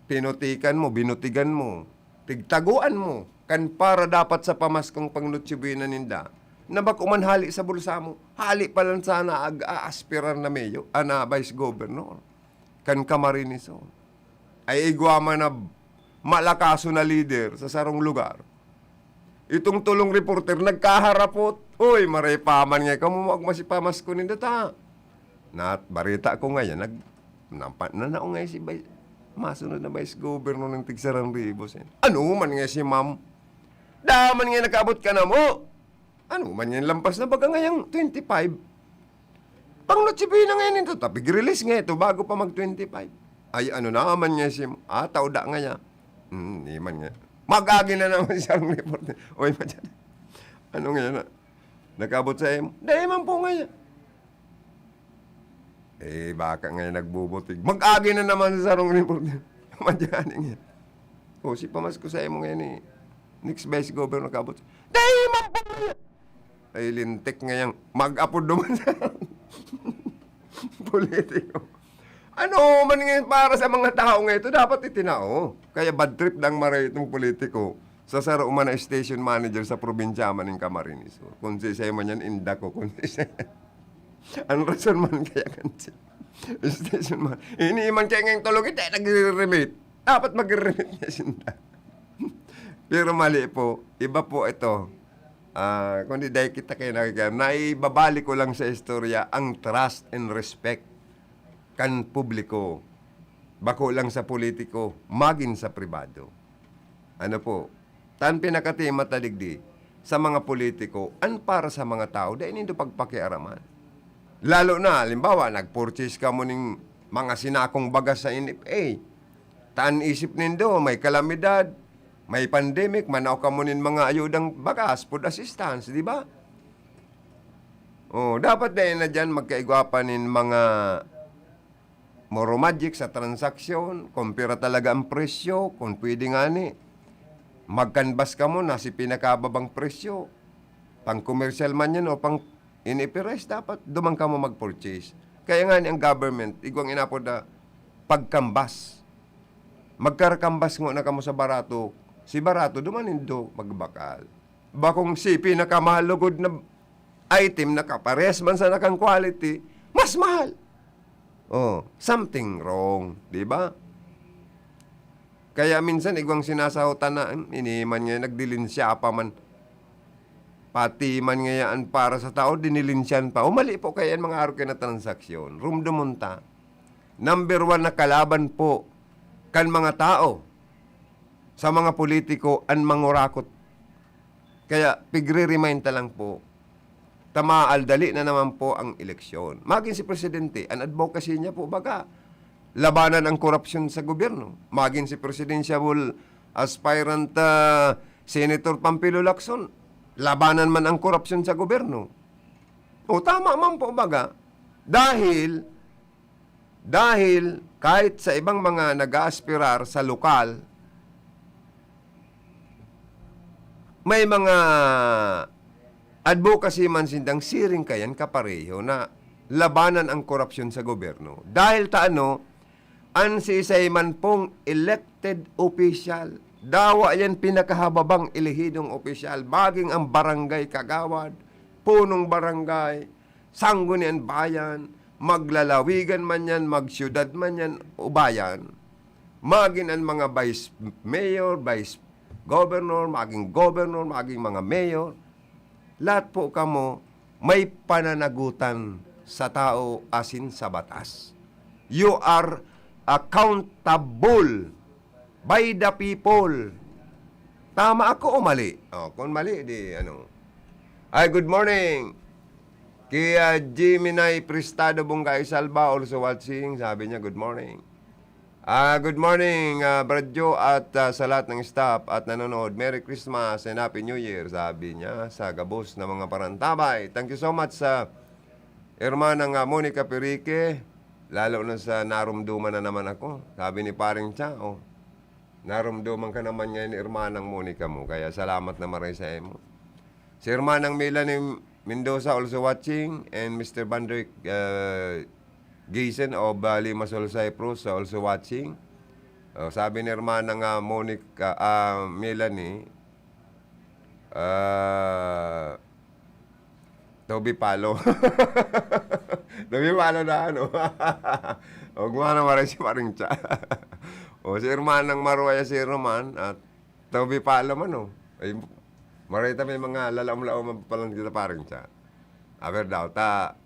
Pinutikan mo, binutigan mo, pigtaguan mo, kan para dapat sa pamaskong pang Noche Buena ninda, na bako man hali sa bulsa mo, hali pa lang sana ag-aaspirar na mayor, ah, na vice governor, kan Camarines Sur. Ay igwa man na malakaso na lider sa sarong lugar. Itong tulong reporter, nagkaharapot. Uy, maray pa man nga, kamo magmasi pamasko ninda ta. Na, barita ko ngayon, nag, nampa, nanao nga si Vice, masunod na Vice Governor ng Tigsarangribos. Eh. Ano man nga si ma'am? Daman nga nakaabot ka na mo? Ano man nga lampas na baga ngayang twenty-five? Pang Noche Buena ngayon ito, tapig-release nga ito bago pa mag twenty-five. Ay, ano naman nga si, ah, tauda nga niya. Hmm, di man nga. Mag-agi na naman siya ang report. Oy, madyan. Ano nga na? Nakabot sa imo? Dahil man po nga niya. Eh, baka nga nagbubutig. Mag-agi na naman sa sarong report. Madyan nga. O, si pamasko sa imo ngayon eh. Next vice governor nakabot. Dahil man po nga niya. Ay, lintik ngayang mag-apod naman sa politiko. Ano man ngayon para sa mga tao nga ito, dapat itinao. Kaya bad trip dang maray itong politiko sa saro man na station manager sa probinsya man ning Camarines Sur. Kung si Isay man yan, inda ko. Kung si Isay, ang rason man kaya kan si station man. Ini man kaya ngayong tulog, hindi nagre-remit. Dapat magre-remit niya sinda. Pero mali po. Iba po ito. Ah, kundi dahil kita kayo nakikita, naibabalik ko lang sa istorya ang trust and respect kan publiko. Bako lang sa politiko, magin sa pribado. Ano po? Tan pinakati matadigdi sa mga politiko, an para sa mga tao, dai nindo pagpakiaraman. Lalo na, halimbawa, nag-purchase kamo ning mga sinakong bagas sa N F A. Tan isip nindo, may kalamidad, may pandemic, manao kamo nin mga ayudang bagas, food assistance, di ba? Oh, dapat dai na diyan magkaigwa pa nin mga moro magic sa transaksyon, kung pira talaga ang presyo, kung pwede ngani, mag-canvas kamo na si pinakababang presyo. Pang commercial man yan o pang N F A rice, dapat duman kamo mag-purchase. Kaya ngani ang government, igwang inapod na pag-canvas. Magkara-canvas ngona kamo sa barato, si barato, duman nindo magbakal. Bakong si pinakamahal lugod na item na kaparehas man sana kan quality, mas mahal. Oh, something wrong, di ba? Kaya minsan igwang sinasahutan na, "Hmm, ini man nga nagdilinsya pa man." Pati man ngayaan para sa tao, dinilinsyan pa. O mali po kaya yan mga arog na transaksyon. Rumdumon ta. Number one na kalaban po kan mga tao sa mga politiko an mangurakot. Kaya pigre-remind ta lang po, ta maaldali na naman po ang eleksyon. Magin si Presidente, an advocacy niya po baga, labanan ang korupsyon sa gobyerno. Magin si presidential aspirant, ah, Senator Pampilo Lacson, labanan man ang korupsyon sa gobyerno. O tama man po baga, dahil dahil kahit sa ibang mga nag-aaspirar sa lokal, may mga advocacy man sindang siring kayan kapareho na labanan ang korupsyon sa gobyerno. Dahil ta ano, an siisay man pong elected official, dawa yan pinakahababang elehidong opisyal, maging ang barangay kagawad, punong barangay, sanggunian bayan, maglalawigan man yan, magsyudad man yan, o bayan, magin an mga vice mayor, vice governor, maging governor, maging mga mayor, lahat po kamo may pananagutan sa tao asin sa batas. You are accountable by the people. Tama ako o mali? Oh, kung mali, di ano. Ay, good morning. Kay, ah, Gemini Prestado Bungkay Salva, also watching, sabi niya, "Good morning." Ah, good morning, ah, Brad Joe at, ah, sa lahat ng staff at nanonood. Merry Christmas and Happy New Year, sabi niya, sa gabos na mga parantabay. Thank you so much sa Hermanang, ah, Monica Perique, lalo na sa narumduman na naman ako, sabi ni Paring Cha, oh. Narumduman ka naman ngayon ni Hermanang Monica mo, kaya salamat na maray sa imo. Si Hermanang Melanie Mendoza also watching, and Mister Bandrick, uh, Gayson of, uh, Limassol, Cyprus, also watching. Oh, sabi ni Hermanang, ah, Monica, ah, Melanie, ah, Toby Palo. Toby Palo na, ano? Huwag mo na maray si Paring Cha. O, si Hermanang Maruaya, si Roman, at Toby Palo man, oh. Ay, maray ta may mga lalaom-laoman pa lang kita, Paring Cha. Aber daw, ta,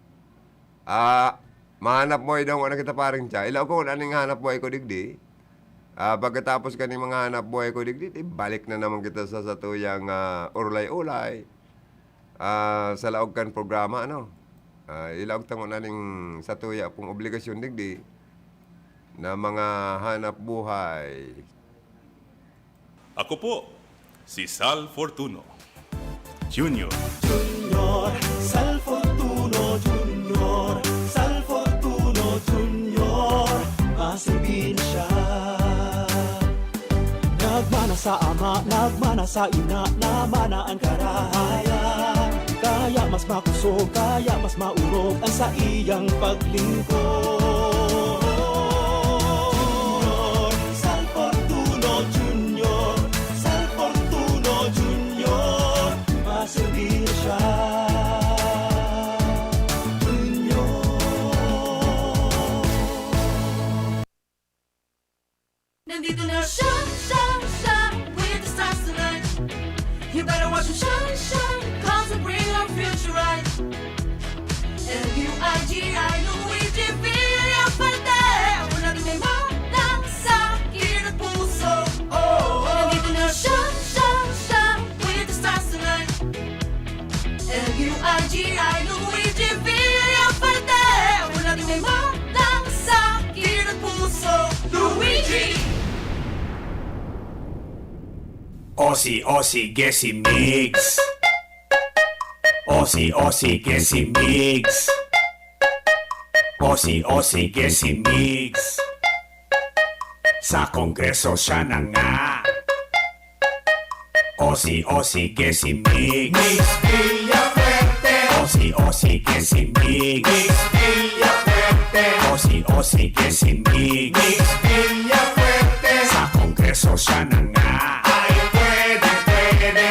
ah, mahanap buhay daw na kita, Paring Cha. Ilaog ko kung ano yung hanap buhay ko digdi. Ah, pagkatapos kaning mga hanap buhay ko digdi, di balik na naman kita sa satuyang, ah, urulay-ulay. Ah, sa laog kan programa, ano? Ah, ilaog ta ngona ning satuya pong obligasyon digdi na mga hanap buhay. Ako po, si Sal Fortuno Junior. Junior, Sal Fortuno Junior, Sal Fortuno Junior, maserbi na siya. Nagmana sa ama, nagmana sa ina, namana an karahayan. Kaya mas makusog, kaya mas maurog an saiyang paglingkod. Junior, Sal Fortuno Junior, Sal Fortuno Junior, maserbi na siya. Junior. Nandito na siya, siya, siya, with the stars tonight. You better watch him shine, shine, 'cause we bring our future right. L U I G I, Luigi Villafuerte. Ako natin may manang sakit at puso. Oh, oh. Nandito na siya, siya, siya, with the stars tonight. L U I G I, Luigi Villafuerte. Ako natin may manang sakit at puso. Luigi! Osi, osi, gesi, migs. Osi, osi, gesi, migs. Osi, osi, gesi, migs. Sa Kongreso siya na nga. Osi, osi, gesi, migs. Migs Villafuerte. Osi, osi, gesi, migs. Migs Villafuerte. Osi, osi, gesi, migs. Migs Villafuerte. Sa Kongreso siya na nga. Ay, pwede, pwede.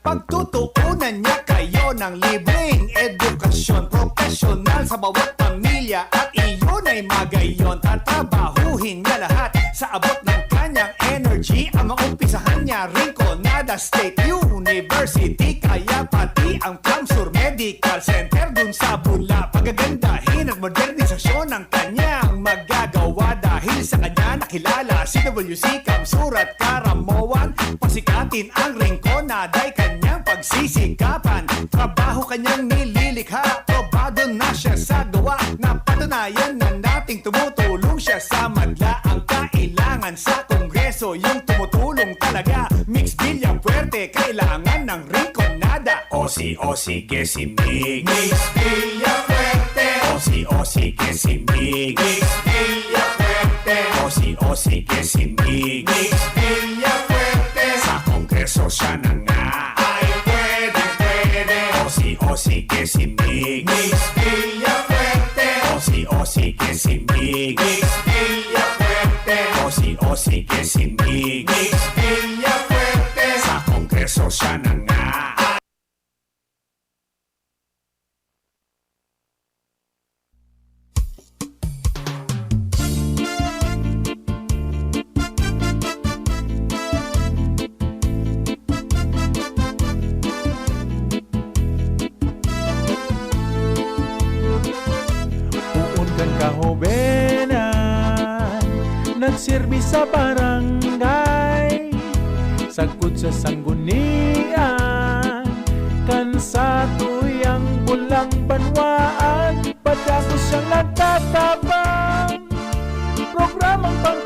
Pagtutuunan niya kayo ng libreng edukasyon, profesyonal sa bawat pamilya, at iyon ay magayon. Tatrabahuhin niya lahat sa abot ng kanyang energy. Ang maumpisahan niya, Rinconada State University, kaya pati ang CamSur Medical Center dun sa Bula. Pagagandahin at modernisasyon ang kanyang magagawa. Dahil sa kanya nakilala si W C CamSur at Caramoan. Pasikatin ang Rinconada ay kanyang pagsisikapan. Trabaho kanyang nililikha, probado na siya sa gawa. Napatunayan na nating tumutulong siya sa madla. Ang kailangan sa Kongreso, yung tumutulong talaga. Migs Villafuerte, kailangan ng Rinconada. Osi, osi, gesi, migs. Migs Villafuerte. Osi, osi, gesi, migs. Migs Villafuerte. Osi, osi, gesi, migs. Migs Villafuerte. Sa Kongreso siya na nga. Ay, pwede, pwede. Osi, osi, gesi, migs. Migs Villafuerte. Osi, osi, gesi, migs. Migs Villafuerte. Osi, osi, gesi, migs. Migs Villafuerte. Sa Kongreso siya na nga. Poon kan kahobenan, nagserbi sa barangay, sagkod sa sanggunian, kan satuyang bulang banwa.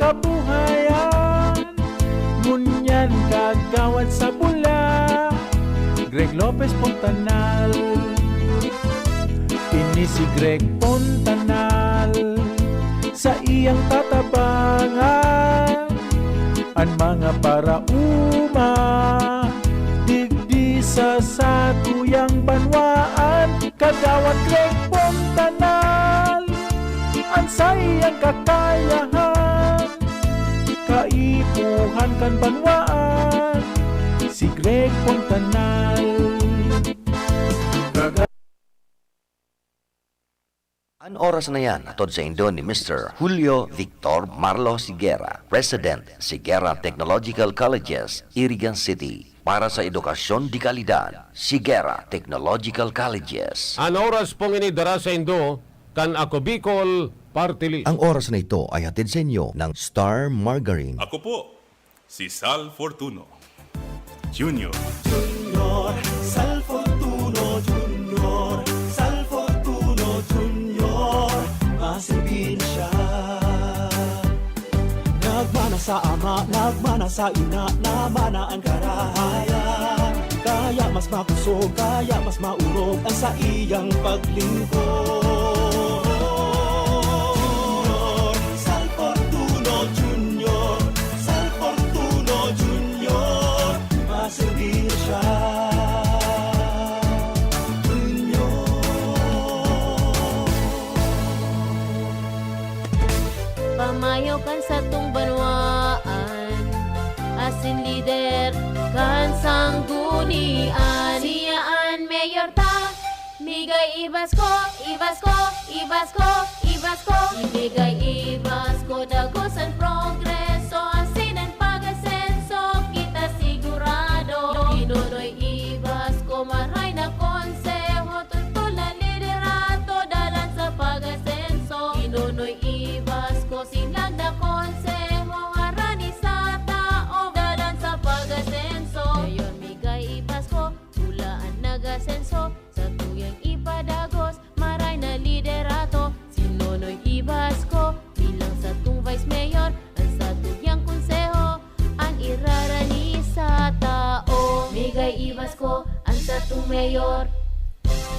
kabuhayan. Ngunyan kagawad sa bula, Greg Lopez Fontanal. Ini si Greg Fontanal, saiyang tatabangan an mga paraoma digdi sa satuyang banwaan. Kagawad Greg Fontanal, an saiyang kakayahan, kaipuhan kan banwaan, si Greg Fontanal. Kaga- An oras na yan, hatod saindo ni Mister Julio Victor Marlo Sigera, President, Sigera Technological Colleges, Irigan City. Para sa edukasyon de kalidad, Sigera Technological Colleges. An oras pong ini dara saindo kan Ako Bicol Party List. Ang oras na ito ay hatid sa inyo ng Star Margarine. Ako po, si Sal Fortuno Junior. Junior, Sal Fortuno Junior, Sal Fortuno Junior, maserbir na siya. Nagmana sa ama, nagmana sa ina, namana an karahayan. Kaya mas makusog, kaya mas maurog an saiyang paglingkod. Junior, Sal Fortuno Junior, Sal Fortuno Junior, maserbir na siya. Junior. Pamayo kan satong banwaan, asin lider kan sanggunian. Siya an mayor ta, migay ibasko, ibasko, ibasko, ibasko. Ibigay ibasko, dagos an progreso, asin an pag-asenso, kita sigurado. Ginonoy ibasko, maray na konseho, tutol na liderato, dalan sa pag-asenso. Ginonoy ibasko, sinlag na konseho, harani sa tao, dalan sa pag-asenso. Mayor migay ibasko, pula an nag-asenso, satuyang ipadagos, maray na liderato. Si Nonoy ibasko, bilang satong vice mayor, an satuyang konseho, an irarani sa tao. Migay ibasko, an satong mayor.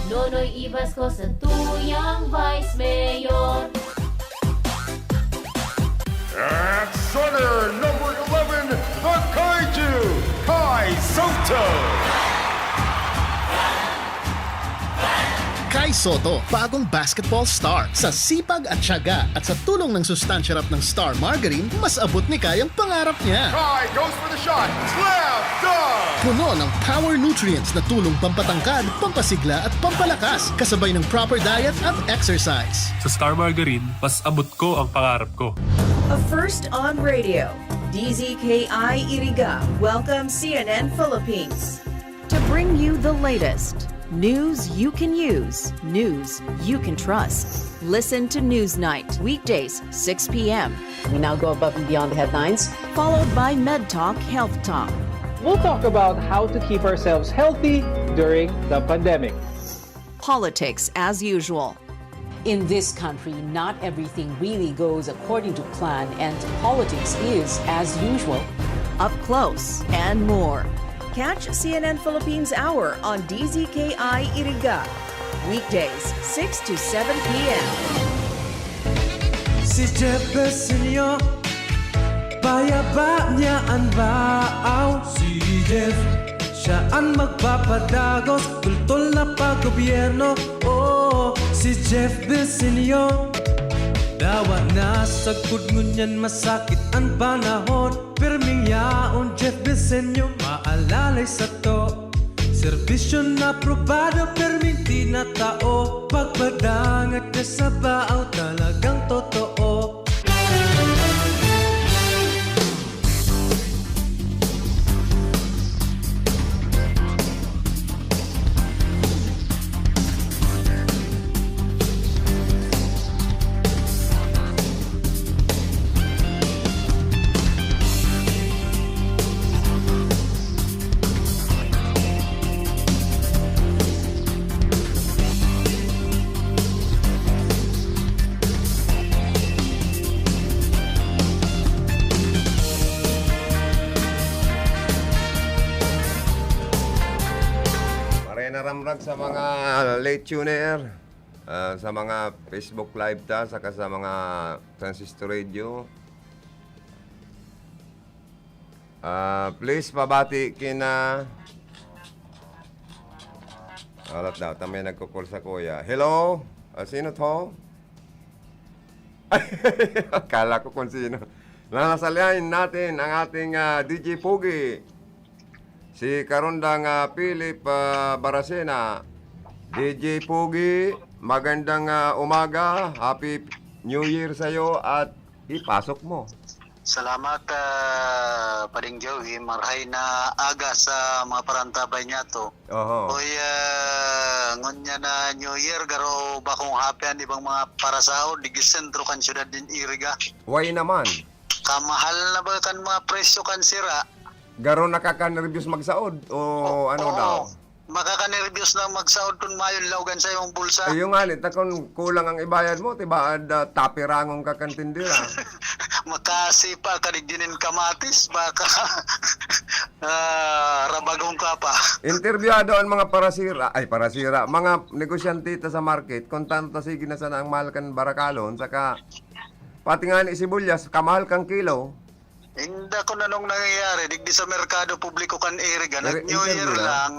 Nonoy ibasko, satuyang vice mayor. At starter number eleven, the Kaiju, Kai Soto. Kai Soto, bagong basketball star. Sa sipag at tiyaga at sa tulong ng sustansya rap ng Star Margarine, mas abot ni Kai ang pangarap niya. Kai goes for the shot. Slam dunk! Puno ng power nutrients na tulong pampatangkad, pampasigla at pampalakas, kasabay ng proper diet at exercise. Sa Star Margarine, mas abot ko ang pangarap ko. A first on radio. D Z K I Iriga welcomes C N N Philippines to bring you the latest news you can use, news you can trust. Listen to Newsnight, weekdays, six p.m. We now go above and beyond the headlines. Followed by Med Talk, Health Talk. We'll talk about how to keep ourselves healthy during the pandemic. Politics as usual. In this country, not everything really goes according to plan, and politics is as usual. Up close and more. Catch C N N Philippines Hour on D Z K I Iriga, weekdays, six to seven p.m. Si Jeff Besenyo, payaba niya an baaw. Si Jeff, siya an magpapadagos, kultol na paggobyerno. Oo, si Jeff Besenyo. Dawa na sagkod ngunyan, masakit an panahon. Pirming yaon, Jeff Besenyo, maalalay sato. Serbisyo na aprobado, pirming tinatao. Pagpadangat ka sa baaw, talagang totoo. Ramrag sa mga late tuner, ah, sa mga Facebook Live ta, saka sa mga transistor radio. Ah, please pabati kina, alat daw, ta may nagko-call sa kuya. Hello? Ah, sino to? Akala ko kung sino. Nanasalyahin natin ang ating, ah, D J Pogi. Si Karundang, ah, Philip, ah, Baracena. D J Pogi, magandang, ah, umaga. Happy New Year sa'yo at ipasok mo. Salamat, ah, Pading Joey. Marahay na aga sa mga parantabay niya to. Oho. Uy, ah, ngunyan na New Year, garo bakong happy an ibang mga parasaod, digdi sentro kan syudad nin Iriga. Way naman. Kamahal na ba kan mga presyo kan sira? Garo nakakanerbiyos magsaod o O-, ano oo. daw? Makakanerbiyos na magsaod kun mayon laogan sa imong bulsa. Ayun nga, ni, ta kun kulang ang ibayad mo, tibaad, ah, tapirangon ka kan tindera. Makasipa ka digdi nin kamatis, baka, ah, rabagong ka pa. Interbyuhado ang mga parasira, ay, parasira, mga negosyante ta sa market, kung tanto ta sige na sana ang mahal kan barakalon, saka pati nga ni sibuyas, kamahal kang kilo. Inda kun anong nangyayari, digdi sa merkado publiko kan Iriga, Iri-, nag-New Year interview na? lang,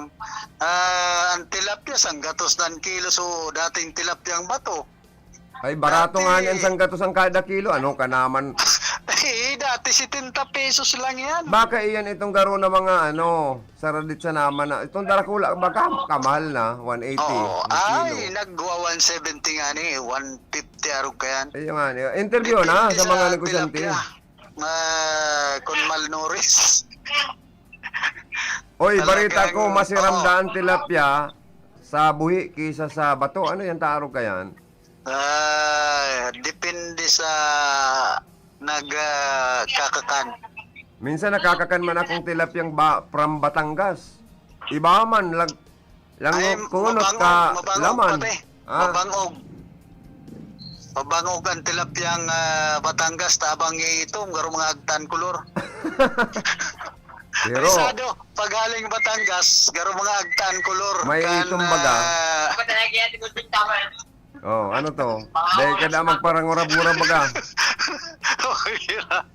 ah, ang tilapia, sanggatos na ang kilo, so dating tilapia ang bato. Ay, barato Dati nga ni ang sanggatos ang kada kilo. Ano ka naman? Eh, dati setenta pesos lang yan. Baka iyan itong garo na mga ano, saradit sa naman na. Itong darakula, baka kamahal na, one eighty Oo. ang Ay, kilo. nagwa one seventy nga ni, one fifty arog ka yan. Ayun nga, ni-, interview na Depende sa mga sa negosyante. tilapia. Ah, kung malnourished. Oy, Talagang, balita ko, masiram oo. daan tilapia sa buhi kaysa sa bato. Ano yan, taarog ka yan? Ah, depende sa nag, ah, kakakan. Minsan nakakakan man akong tilapyang ba, from Batangas. Iba man, lag-, lang Ay, kunot mabangog, ka mabangog laman. pati. Ah. Mabangog. Mabangog ang tilapyang, ah, Batangas, tabang itom, garo mga agtan kolor. Pero Risado, pag haling Batangas, garo mga agtan kolor. May Kan, itom baga. ah, Oh, ano to? Dahil ka na magparangurab-ngurab baga. Okay lang.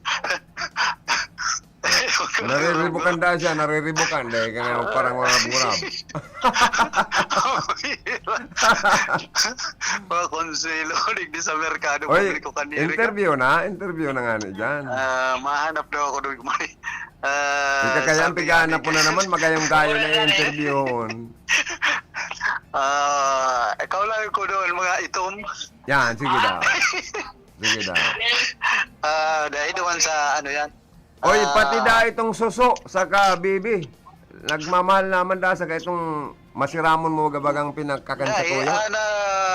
Nariribukan dahil siya, nariribukan dahil ka na magparangurab-ngurab. Okay lang. Mga konselo, digdi sa merkado Oy, publiko kaniri ka. interview na, interview na nga ni dyan. Ah, mahanap daw ako doon. Ah, Ika kaya ang sabi nga pigahanap ni mo na naman, magayong-gayo na yung interviewon. Ah, ikaw lang ko doon, mga itom. Yan, sige daw. Sige daw. Ah, dahil doon sa ano yan. Oy, Ah, pati da itong suso, saka bibi. Nagmamahal naman da, saka itong masiramon mo, gabagang pinagkakan sa Dahil, kuya. ana,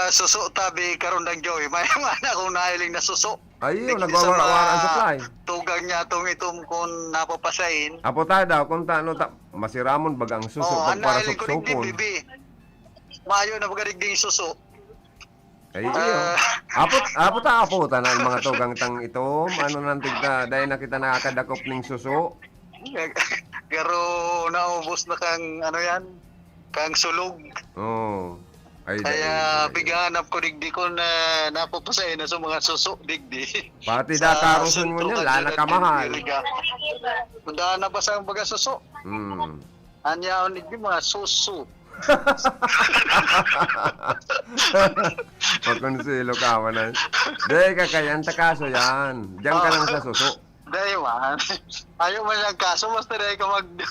suso tabi, karundang Joey. May mga anak kong nahiling na suso. Ayun, Digdi sa nagwawara-wara ang mga supply. tugang niya tong itom kung napapasain. Apo ta daw, kung ta-, ano ta-, masiramon baga ang suso, Oo, ang nahiling ko, digdi pagparasuksukon. bibi. Mayo na baga digding suso. Ay, iyo. Ah. Apo, apo ta, apo ta na ang mga tugang tang itom. Ano nang tigta, dahil na kita nakakadakop ning suso. Garo naubos na kang, ano yan, kang sulog. Oo. Ay, Kaya dahil, pighanap ko digdi ko na napapasay na sa mga suso digdi. Pati Sa da karuson mo niyan, suntukan lana na kamahal. Diriga. Kung daan na ba sa mga suso? Hmm. Anyaon digdi mga suso. Pakonselo ka man ay. Dahil ka kaya, ang takaso yan. Diyan ka Oo. lang sa suso. Dahil man. Ayaw man lang kaso, basta dahil ka mag-,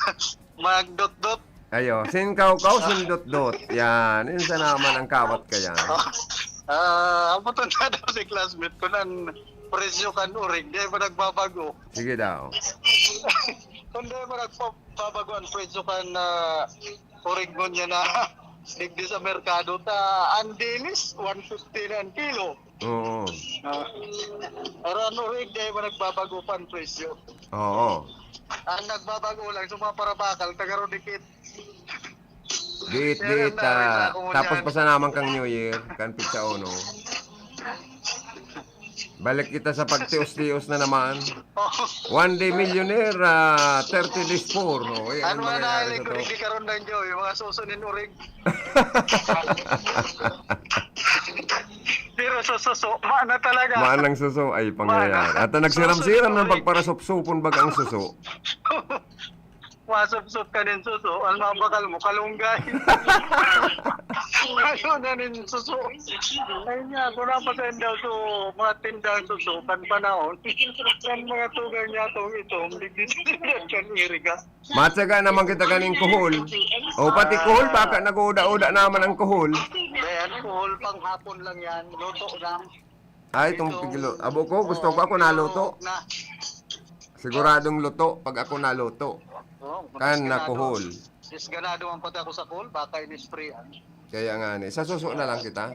magdot-dot. Ayo, sin kaw-kaw, sin dot-dot. Yan, yun sa naman ang kawat ka yan. Ah, ang putol na daw si classmate ko ng presyo kan urig, di ba nagbabago? Sige daw. Kung di ba nagbabago ang presyo kan, ah, urig mo niya na digdi sa merkado, ta, ang dilis, one fifty na ang kilo. Oo. Ah, pero ano rin, di ba nagbabago pa ang presyo? Oo. Ang nagbabago lang sa mga parabakal, taga Rodikit. Giit, Pero giit, nari na ah, ako tapos ngunyan. pa sa naman kang New Year, kan pizza uno. Balik kita sa pagtios-tios na naman. One day millionaire, ah, thirty days poor. Oh, eh, ano na, mga nangyari sa to? Di karon lang, Joy, mga suso nin urig. Pero sa suso, mana talaga. Manang suso ay pangyayari. Mana. At ang nagsiram-siram ng pagparasupsupon bagang suso. Masupsop ka nin suso, ang mga bakal mo, kalunggay. Ano na nin suso? Ay niya, kung napatayin daw so, mga tindang suso, kan panahon, kan mga tugang niya tong itom, digdi kan iriga. Matyaga naman kita kaning kuhol. O, pati kuhol, baka nag-uuda-uda naman ang kuhol. Hindi, ang kuhol, pang hapon lang yan. Luto lang. Ay, itong piglo. Abo ko, gusto ko ako naluto. Siguradong luto pag ako naluto. Oo, kan sigurado. Nakuhol. Yes, ganado man pati ako sa kuhol, baka in-spray, ah. Kaya nga ni, sa suso na lang kita.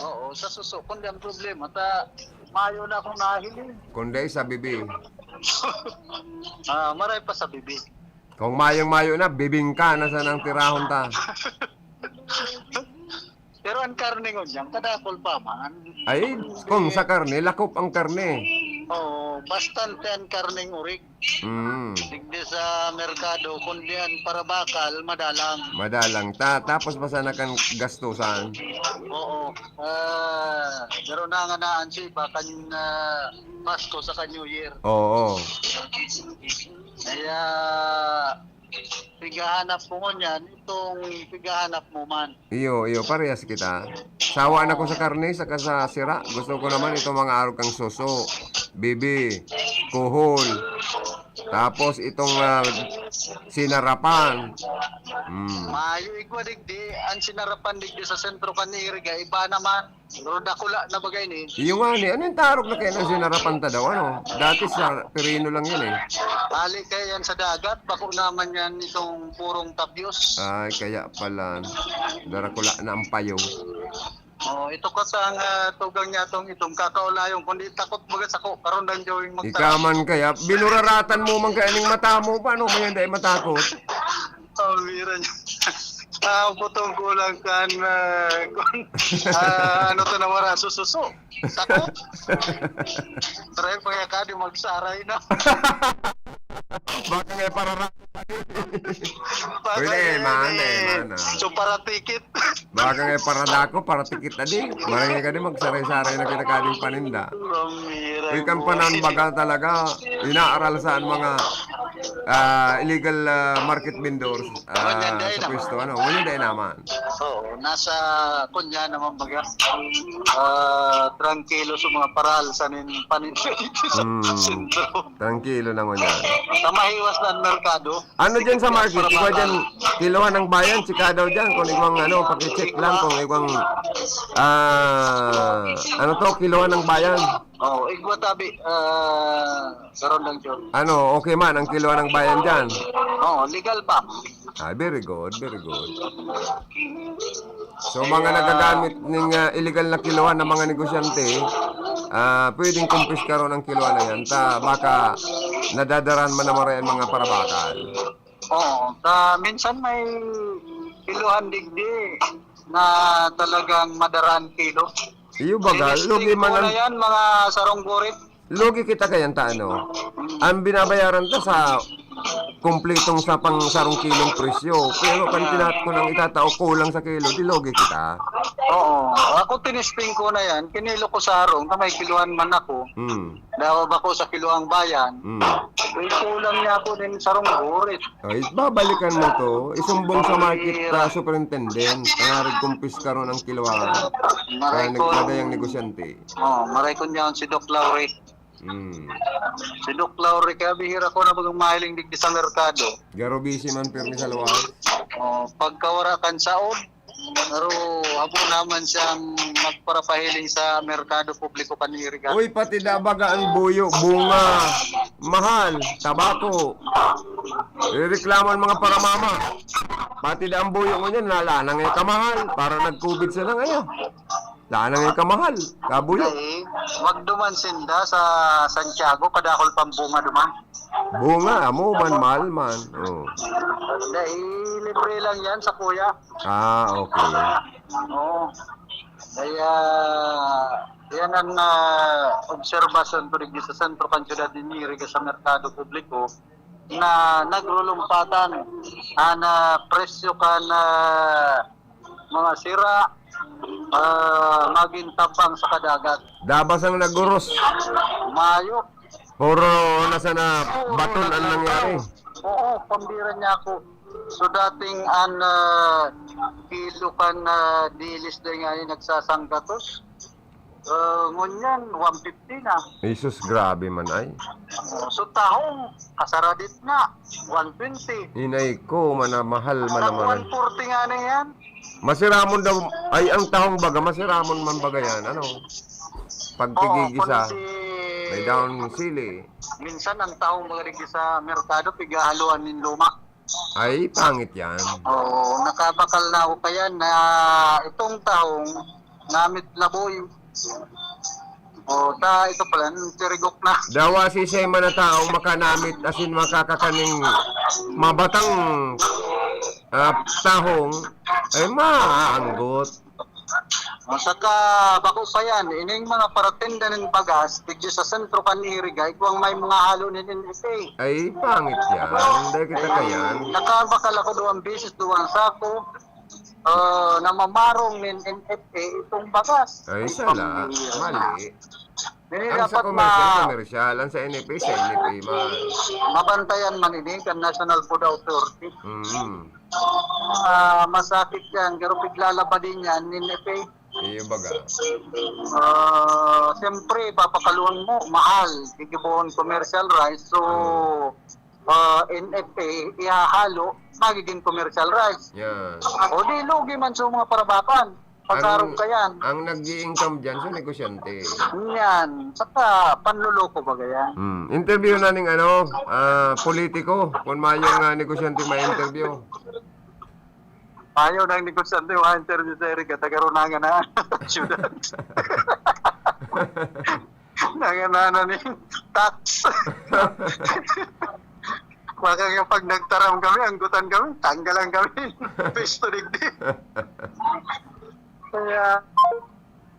Oo, sa suso. Kundi ang problema, ta, mayo na akong nahiling. Kundi sa bibi. Ah, maray pa sa bibi. Kung mayong-mayo na, bibingka na sa nang tirahon ta. Pero ang karne ngunyan, kadakol pa man. Ay, kung sa karne, lakop ang karne. Oo, bastante ang karneng urig. Mm. Digdi sa merkado, kundi ang parabakal, madalang. Madalang. Ta-, tapos pa sana kan gastusan. Oo. Ah, pero nanganaan siya iba kan, ah, Pasko saka New Year. Oo. Kaya, pighahanap ko ngunyan, itong pighahanap mo man. Iyo, iyo, parehas kita. Sawa na ko sa karne, saka sa sira. Gusto ko naman itong mga arog kang suso, bibi, kuhol. Tapos itong, ah, sinarapan. Mm. Mayo igwa digdi, ang sinarapan digdi sa sentro kan iriga, iba naman. Pero dakula na bagay ni. Iyo nga ni, ano yung tarog na kaya ng sinarapan ta daw? Ano? Dati sa Perino lang yan eh. Hali kaya yan sa dagat, bako naman yan itong purong tabyos. Ay, kaya pala. Darakula na ang payo. Oh, ito ka sa ang, ah, tugang niya itong itong kakaulayon, kundi takot baga sako, karon lang dyan magtara. Ikaw man kaya, binuraratan mo man kaya ning mata mo, paano mo yan dahil matakot? Ang bira niya. Ah, putong kulang kan, ah, kun-, ah, ano to na wala, sususo. Takot. Try pa kaya ka, di magsaray na. Baka nga parara-, Baka pwede, eh, man, eh, eh, man, ah. So, para tikit. Baka nga paradako, para tikit na di. Marangay ka di, magsaray-saray na kita kading paninda. Ang bira. Uy, kan mo. Panambaga talaga, inaaral sa mga, ah, illegal, ah, market vendors. Ah, ngunyan dai sa naman. Pwesto, ano? Ngunyan dai naman. Oo, nasa, kunya naman baga, ah, trangkilo sa mga paral sa nin-, paninda dito sa Hmm. sentro. Trangkilo na ngunyan. Sa mahiwas na ang merkado. Ano dyan sa market? Ikaw dyan, kilohan ng bayan, chika daw dyan. Kung ikaw ang ano, pakicheck lang kung ikaw ang, ah, ano to, kilohan ng bayan. Oo, igwa tabi, ah, karon lang, John. Ano, okay man ang kilohan ng bayan dyan? Oo, legal pa. Ah, very good, very good. So, mga nagagamit ning, ah, illegal na kilohan ng mga negosyante, ah, pwedeng kumpiskaron ang kilohan na yan. Ta, baka nadadaran man naman rin mga parabakal. Oo, ta, minsan may kilohan digdi na talagang madaraan kilo. Iyo baga, lugi man ang yan, mga sarong gurit. Lugi kita kaya ta, ano? Ang binabayaran ta sa kumpletong sa pang sarong kilong presyo. Pero kan tinat-, kung ang itatao kulang sa kilo, di lugi kita. Oo. Ako, tinisping ko na yan. Kinilo ko sa harong na may kiluhan man ako. Hmm. Dawa ba ko sa kiluhang bayan? Hmm. Yung kulang niya ako din sarong gurit. Ay, babalikan mo to. Isumbong sa market, ah, superintendent. Kaya nagkumpis ka ron ang kiluhan. Maray ko. Kaya nagdadayang negosyante. Oh, maray ko niya si Doc Laure. Hmm. Si Doc Laure, kaya bihira ko na bagang mahiling digdi sa merkado. Garo busy man, pirmi sa luwas. Oh, pagkawara kan saod, pero habo naman siyang magparapahiling sa merkado publiko kan iriga. Uy, pati da baga ang buyo, bunga, mahal, tabako. Rereklamo ang mga paramama. Pati da ang buyo mo niyan, nala na ngayon kamahal. Para nag-covid sila ngayon. Daan na nga kamahal, kabuyo. Dai, magduman sinda sa Santiago, padakol pang bunga duman. Bunga, amo man, mahal man. Oh. Dai, libre lang yan sa kuya. Ah, okay. Oo. Kaya, Yan ang, ah, obserbasyon ko digdi sa sentro kan siyudad nin Iriga sa merkado publiko na nagrulumpatan an, ah, presyo kan, ah, mga sira, ah, magin tabang sa kadagat. Dabas ang naguros. Mayo. Puro nasa na baton ang nangyari. Oo, pambira niya ako. So, dating an, ah, kilo kan, ah, dilis na nga yung nagsasanggatos. Ah, ngunyan, one fifty na. Jesus, grabe man ay. So, tahong, kasaradit na, one twenty. Inay ko, manamahal man Nag naman. one forty nga na yan. Masiramon daw, ay, ang tahong baga, masiramon man baga yan, ano? Pag Oo, tigigisa, kung si may daon sili. Minsan ang tahong baga digdi sa merkado, pighahaluan nin luma. Ay, pangit yan. Oo, nakabakal na ako kaya na itong tahong namit laboy. O, ta, ito pala, tirigok na. Dawa si Shema na tao, makanamit, asin makakakaning mabatang, ah, tahong, ay maanggot. O, saka, bako pa yan, ining mga paratinda nin bagas, digdi sa sentro kan Iriga, igwang may mga halo nin N F A. Ay, pangit yan. Dahil kita ka yan. Nakabakal ako duwang beses, duwang sako. Ah, namamarong nin N F A itong bagas. Ay, Ay, sala. pambira. Mali. Dili Ang sa dapat commercial, ma- commercial. Ang sa N F A, sa N F A man. Mabantayan man ini kan National Food Authority. Mm. Ah, masakit yan, pero piglalaba din yan, N F A. Iyo baga. Ah, siyempre, papakaluan mo, mahal. Gigibohon commercial rice. So, Mm. ah, N F A, ihahalo, magiging commercial rice. Yan. O di, lugi man sa mga parabakan. Pagkarog Ang, ka yan. ang nag-i-income dyan, so negosyante. Yan. Saka, panloloko baga yan. Hmm. Interview na ning ano, ah, politiko, kung mayong, ah, negosyante may interview. Ayaw nang negosyante, wa interview sa Eric, taga Runanga na, syudad. Nanganana ni tax. Baka nga pag nagtaram kami, anggutan kami, tanggalan kami. Pwesto digdi. Kaya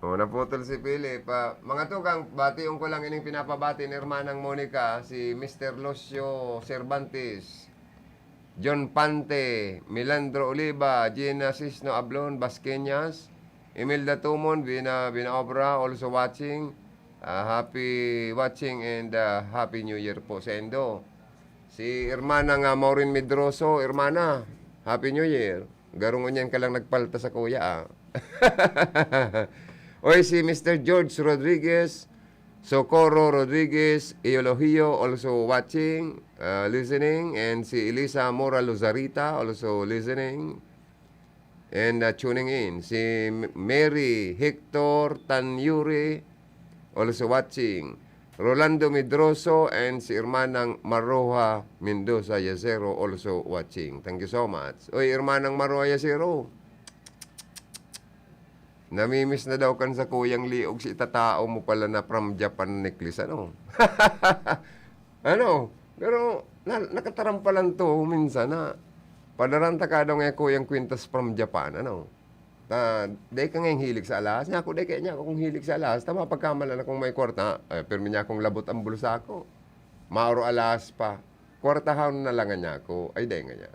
Oh, naputol si Philip. Ah, mga tugang, bation ko lang ining pinapabati ni Hermanang Monica, si Mister Lucio Cervantes, John Pante, Milandro Oliva, Gina Sisno Ablon, Basqueñas, Imelda Tumon, Vina, Vina Obra, also watching. Ah, happy watching and, ah, Happy New Year po sa indo. Si Hermana nga, Maureen Medroso, Hermana, Happy New Year. Garo ngunyan ka lang nagpalta sa kuya, ah. Oy, si Mister George Rodriguez, Socorro Rodriguez, Eulogio, also watching, ah, listening, and si Elisa Mora Luzarita, also listening. And, uh, tuning in, si M-, Mary Hector Tanyuri, also watching. Rolando Medroso and si Hermanang Maroha Mendoza Yacero, also watching. Thank you so much. Oy, Hermanang Maroha Yacero. Namimiss na daw kan sa kuyang liog si itatao mo pala na from Japan necklace, ano? Ano? Pero na, nakatarampalan to minsan na padaran ta ka daw nga kuyang kwintas from Japan, ano? Ta, dai ka ngayong hilig sa alahas. Niya ako, dai kaya niya akong hilig sa alahas. Tama, pagkamalan akong may kwarta, eh, pirmi niya akong labot ang bulsa ko. Mauro alahas pa. Kwartahon na lang niya ako. Ay, dai nga niya.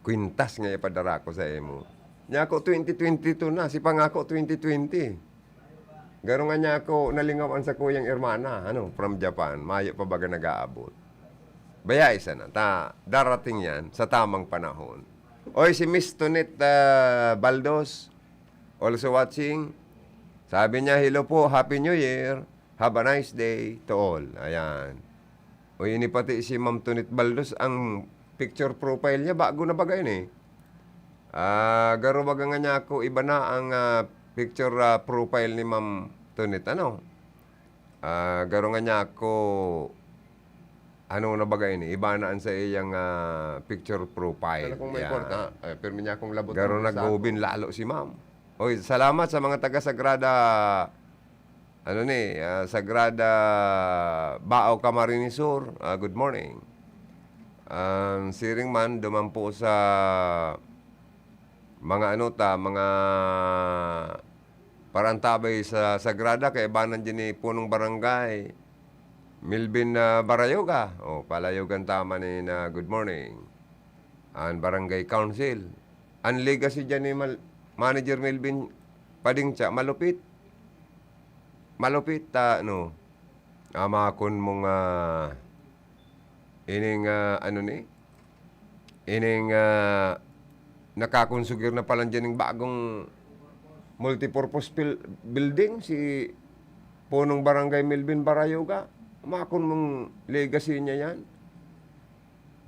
Kwintas nga ipadara ko sa imo. Niya ako, twenty twenty-two na, si pangako twenty twenty. Garo nga niya ako nalingawan sa kuyang hermana, ano, from Japan. Mayo pa baga nag-aabot. Baya isa na, ta, darating yan sa tamang panahon. Oy, si Miss Tonet, ah, Baldos, also watching. Sabi niya, "Hello po, Happy New Year." Have a nice day to all. Ayan. O, ini pati si Ma'am Tonet Baldos, ang picture profile niya, bago na baga yun eh. Ah, garo baga nga niya ako, iba na ang, ah, picture, ah, profile ni Ma'am Tonet, ano? Ah, garo nga niya ako, ano na baga yun eh, iba na ang sa iyang, ah, picture profile. Sana kung may Yan. kwarta, eh, pirmi niya akong labot Garo ang bulsa ko. nag-ubin lalo si Ma'am. Oy, salamat sa mga taga Sagrada Ano ni, ah, Sagrada Bao, Camarines Sur, ah, good morning. Ang siring man, duman po sa mga ano ta, mga Parantabay sa Sagrada, kaibanan dyan ni Punong Barangay Melvin, ah, Barayoga. O, palayogan ta man ni na, good morning. An Barangay Council. An legacy dyan ni Mal-, Manager Melvin Padingcha, malupit. Malupit ta, no? Amakon mong, ah, ining, ah, ano ni? Ining, ah, nakakonsugir na pala dyan ng bagong multipurpose pil-, building, si Punong Barangay Melvin Barayoga. Amakon mong legacy niya yan.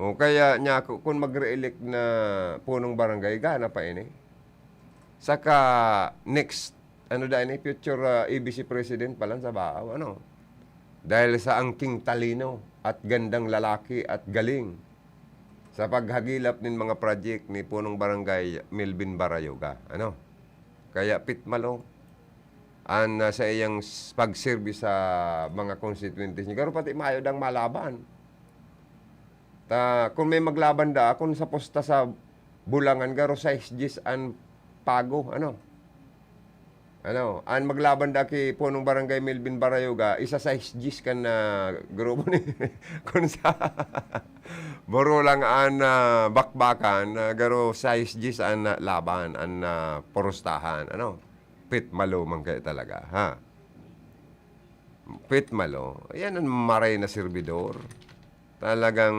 O kaya niya, ku-, kung magre-elect na Punong Barangay, gana pa ini. Saka next, ano da ini, future, ah, A B C president pa lang sa Baao, ano? Dahil sa angking talino at gandang lalaki at galing sa paghagilap nin mga project ni Punong Barangay Melvin Barayoga, ano? Kaya pitmalo an, ah, sa iyang s-, pagserbi sa mga constituentes niya. Garo pati mayo dang malaban. Ta, kun may maglaban da, kun sa pusta sa Bulangan, garo sais diyes an pago, ano? Ano, an maglaban da ki Punong Barangay Melvin Barayoga, isa sais diyes kan, ah, grupo ni, kun sa Borolang an, ah, bakbakan, ah, garo sais diyes an, ah, laban, an, ah, purustahan, ano? Pitmalo man kayo talaga, ha? Pitmalo, yan an maray na serbidor. Talagang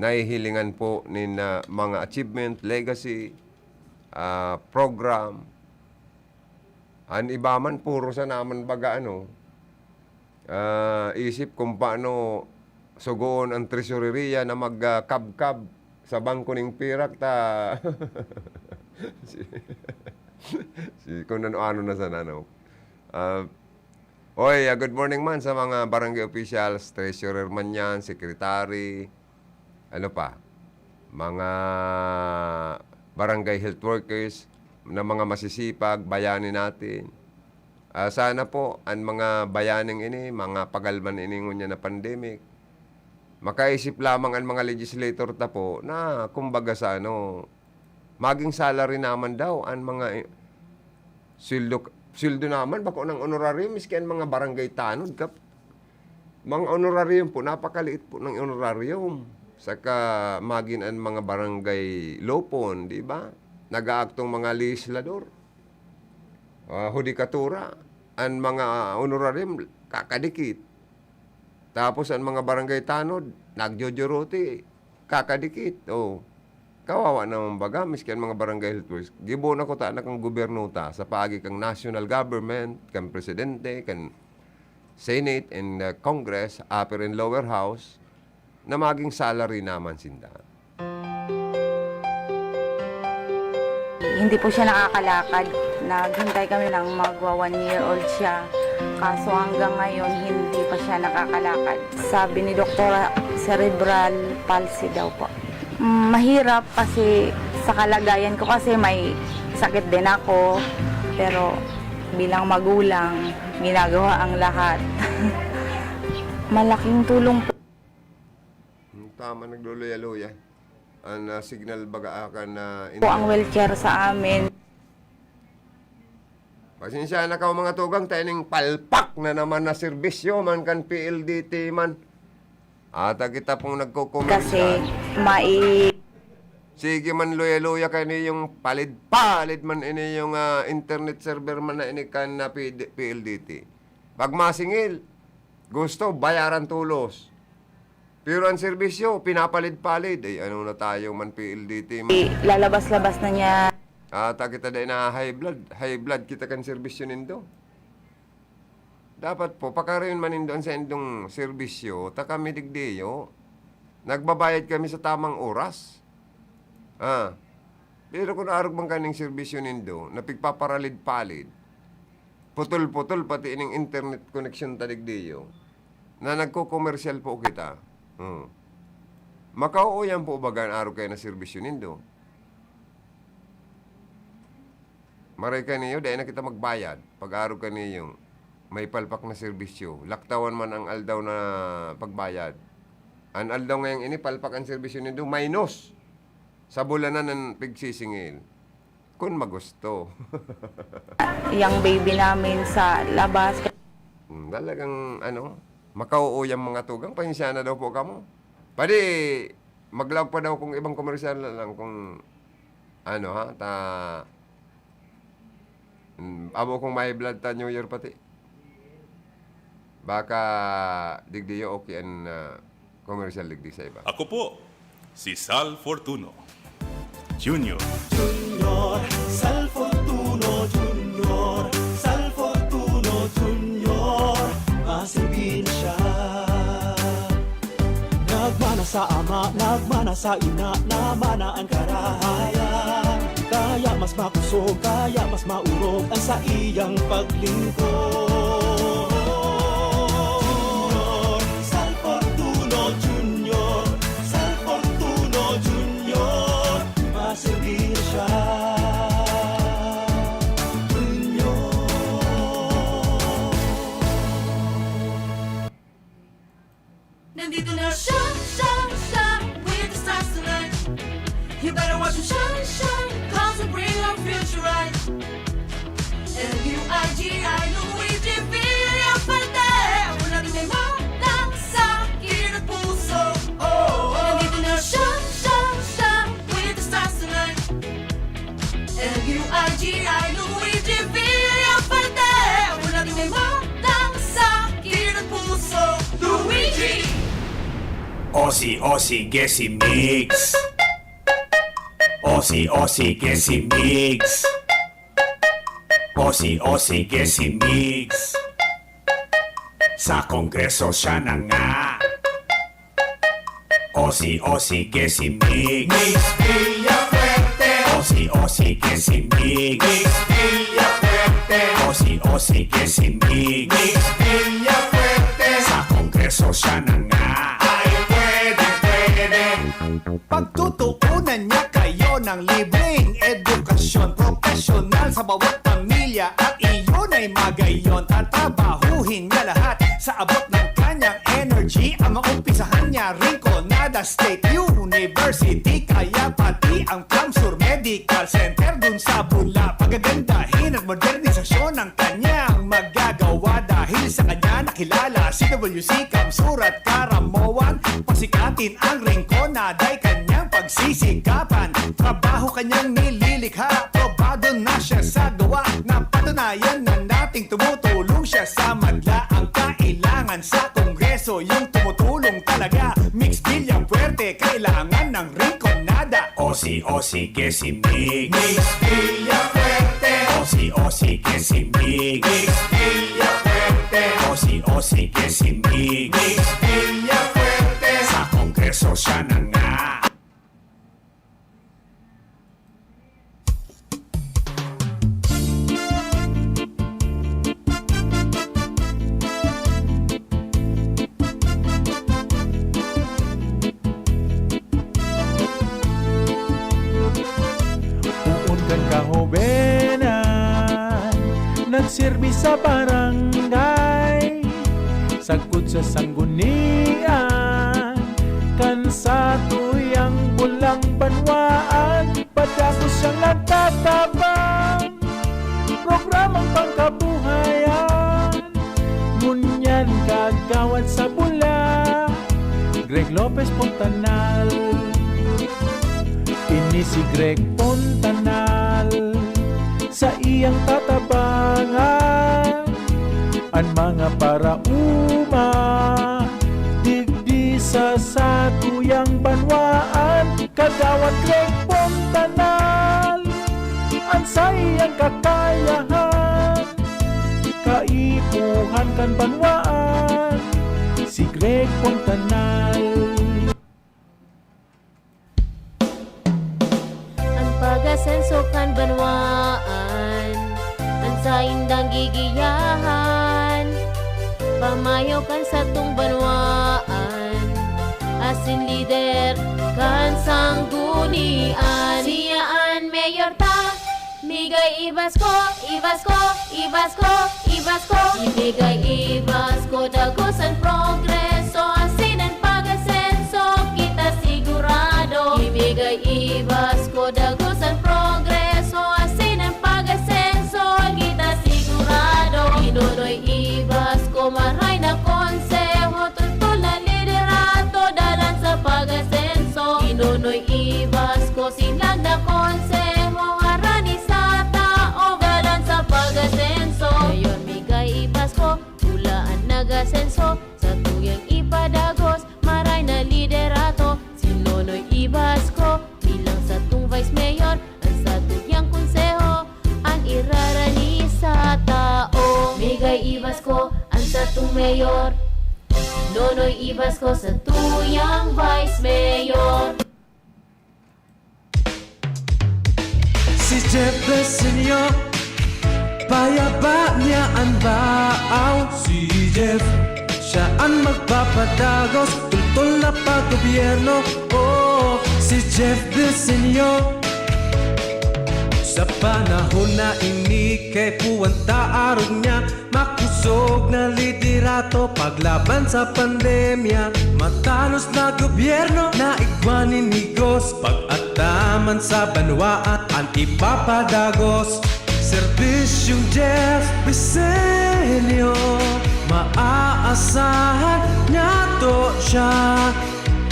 nahihilingan po nin, ah, mga achievement, legacy, ah, program. An iba man, puro sa naman baga ano, ah, isip kung paano sugoon an tresoreria na mag, ah, kabkab sa bangko ning pirak ta si, si kung ano-ano na sana, no? Ah, oy, ah, good morning man sa mga barangay officials, treasurer man yan, secretary, ano pa, mga barangay health workers na mga masisipag, bayani natin. Ah, sana po an mga bayaning ini, mga pagalman ini ngunyan na pandemic, makaisip lamang an mga legislator ta po na kumbaga sa ano, maging salary naman daw an mga, eh, sweldo, sweldo naman, bako ng honorarium, miski an mga barangay tanod, kap-, mga honorarium po, napakaliit po ng honorarium. Saka magin an mga barangay lupon, di ba? Nag-aaktong mga legislador. Ah, hudikatura, an mga honorarium, kakadikit. Tapos an mga barangay tanod, nagjojoruti, kakadikit. Oh, kawawa naman baga, miski an mga barangay health workers. Gibo na kuta na kan gobyerno ta sa paagi kan national government, kan presidente, kan Senate and, uh, Congress, upper and lower house, na maging salary naman sinda. Hindi po siya nakakalakad. Naghintay kami ng magwa one year old siya. Kaso hanggang ngayon, hindi pa siya nakakalakad. Sabi ni doktora, cerebral palsy daw po. Mm, mahirap kasi sa kalagayan ko kasi may sakit din ako. Pero bilang magulang, ginagawa ang lahat. Malaking tulong po. Hmm, tama, nagluluya-luya. An, ah, signal baga akan na po ang wheelchair sa amin. Pasensya na kaw, mga tugang, ta ining palpak na naman na serbisyo man kan P L D T man. Ata kita pong nagko-commercial. Kasi mai- Sige man, luya-luya kayo niyong palid-palid man ini yung, ah, internet server man na ini kan na P D, P L D T. Pag masingil, gusto, bayaran tolos. Pero ang serbisyo, pinapalid-palid. Ay, ano na tayo man, P L D T man. Lalabas-labas na niya. Ata kita dai na high blood. High blood kita kan serbisyo nindo. Dapat po, pakarayon man nindo an saindong serbisyo, ta kami digdiyo, nagbabayad kami sa tamang oras. Ah, pero kun arog man kaning serbisyo nindo na pigpaparalit-palid, putol-putol pati ining internet connection ta digdiyo, na nagko-komersyal po kita. Hmm. Makauuyan po baga an arog kayo na serbisyo nindo? Maray kaniyo, dai na kita magbayad. Pag-arog kaniyo, may palpak na serbisyo. Laktawan man ang aldaw na pagbayad. An aldaw ngayong ini, palpak ang serbisyo nindo, minus. Sa bulanan ang pigsisingil. Kun magusto. Yang baby namin sa labas. Hmm, talagang ano, makauuyang mga tugang, pasensya na daw po kamo. Pwede, maglaog pa daw kung ibang komersyal na lang kung ano ha, ta-, hmm, abo kung may blood ta New Year pati. Baka digdi okay an, ah, commercial digdi sa iba. Ako po, si Sal Fortuno Junior. Junior, Sal Fortuno Junior, Sal Fortuno Junior, masilbi na siya. Nagmana sa ama, nagmana sa ina, namana an karahayan. Kaya mas makosog, kaya mas maorog an saiyang paglingkod. Junior, Sal Fortuno Junior, Sal Fortuno Junior, masilbi na siya. Junior. Nandito na siya, siya, siya, with the stars tonight. You better watch him shine, shine, 'cause he bring our future right. L U I G I, Luigi Villafuerte, ang unang may mata sa kilid at puso. Oh, oh. Nandito na siya, siya, siya, with the stars tonight. L U I G I, Luigi Villafuerte, ang unang may mata sa kilid at puso. Luigi! Osi-osi ke si Migs. Osi-osi ke si Migs. Osi-osi ke si Migs. Sa Kongreso siya na nga. Osi-osi ke si Migs. Migs Villafuerte. Osi-osi ke si Migs. Migs Villafuerte. Osi-osi ke si Migs. Migs Villafuerte. Sa Kongreso siya na nga. Ay, pwede, pwede. Pagtutuunan niya kayo ng libreng edukasyon, profesyonal sa bawat pamilya, at iyon ay magayon. Tatrabahuhin niya lahat sa abot ng kanyang energy. Ang maumpisahan niya, Rinconada State University, kaya pati ang CamSur Medical Center dun sa Bula. Pagagandahin at modernisasyon ang kanyang magagawa. Dahil sa kanya nakilala si W C CamSur at Caramoan. Pasikatin ang Rinconada ay kanyang pagsisikapan. Trabaho kanyang nililikha, probado na siya sa gawa. Napatunayan na nating tumutulong siya sa madla. Ang kailangan sa Kongreso, yung tumutulong talaga. Migs Villafuerte, kailangan ng Rinconada. Osi-osi ke si Migs. Migs Villafuerte. Osi-osi ke si Migs. Migs Villafuerte. Osi-osi ke si Migs. Migs Villafuerte. Sa Kongreso siya na nga. Poon kan kahobenan, nagserbi sa barangay, sagkod sa sanggunian, kan satuyang bulang banwaan, padagos siyang nagtatabang. Programang pangkabuhayan, ngunyan kagawad sa Bula, Greg Lopez Fontanal. Ini si Greg Fontanal, saiyang tatabangan an mga paraoma digdi sa satuyang banwaan. Kagawad Greg Fontanal, an saiyang kakayahan, kaipuhan kan banwaan, si Greg Fontanal. An pag-asenso kan banwaan, an saindang gigiyahan, pamayo kan satong banwaan, asin lider kan sanggunian. Siya an mayor ta, Migay Ibasko, Ibasko, Ibasko, Ibasko. Imigay Ibasko, dagos an progreso, asin an pag-asenso, kita sigurado. Imigay Ibasko, dagos an progreso, Konseho harani sa tao, dalan sa pag-asenso. Mayor Migay Ibasko, pula an nag-asenso. Sa tuyang ipadagos, maray na liderato. Si Nonoy Ibasko, bilang satong vice mayor. An satuyang konseho, an irarani sa tao. Migay Ibasko, an satong mayor. Nonoy Ibasko, satuyang vice mayor. Si Jeff Besenio, payaba niya an baaw. Si Jeff, siya an magpapadagos, tultol na paggobyerno. Oh, si Jeff Besenio. Sa panahon na ini, kay puwan ta arog niya, makosog na liderato paglaban sa pandemya. Matanos na gobyerno na igwa nin higos, pag-ataman sa banwaan an ipapadagos. Serbisyong Jeff Besenio, maaasahan niyato siya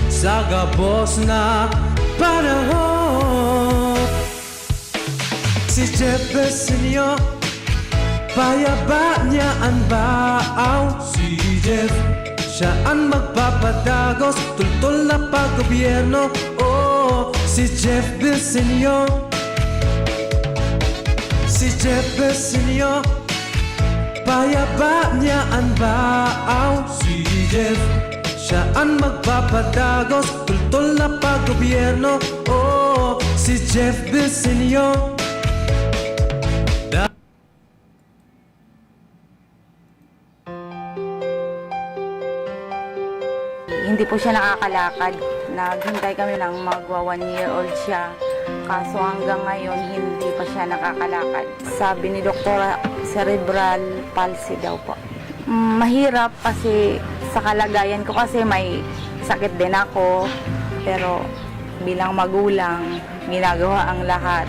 sa gabos na panahon. Si Jeff Besenio, payaba niya an baaw. Si Jeff, siya an magpapadagos, tultol na paggobyerno. Oh, si Jeff Besenio. Si Jeff Besenio, payaba niya an baaw. Si Jeff, siya an magpapadagos, tultol na paggobyerno. Oh, si Jeff Besenio. Da- Hindi po siya nakakalakad. Naghintay kami ng magwa one year old siya. Kaso hanggang ngayon, hindi pa siya nakakalakad. Sabi ni doktora, cerebral palsy daw po. Mm, mahirap kasi sa kalagayan ko kasi may sakit din ako. Pero bilang magulang, ginagawa ang lahat.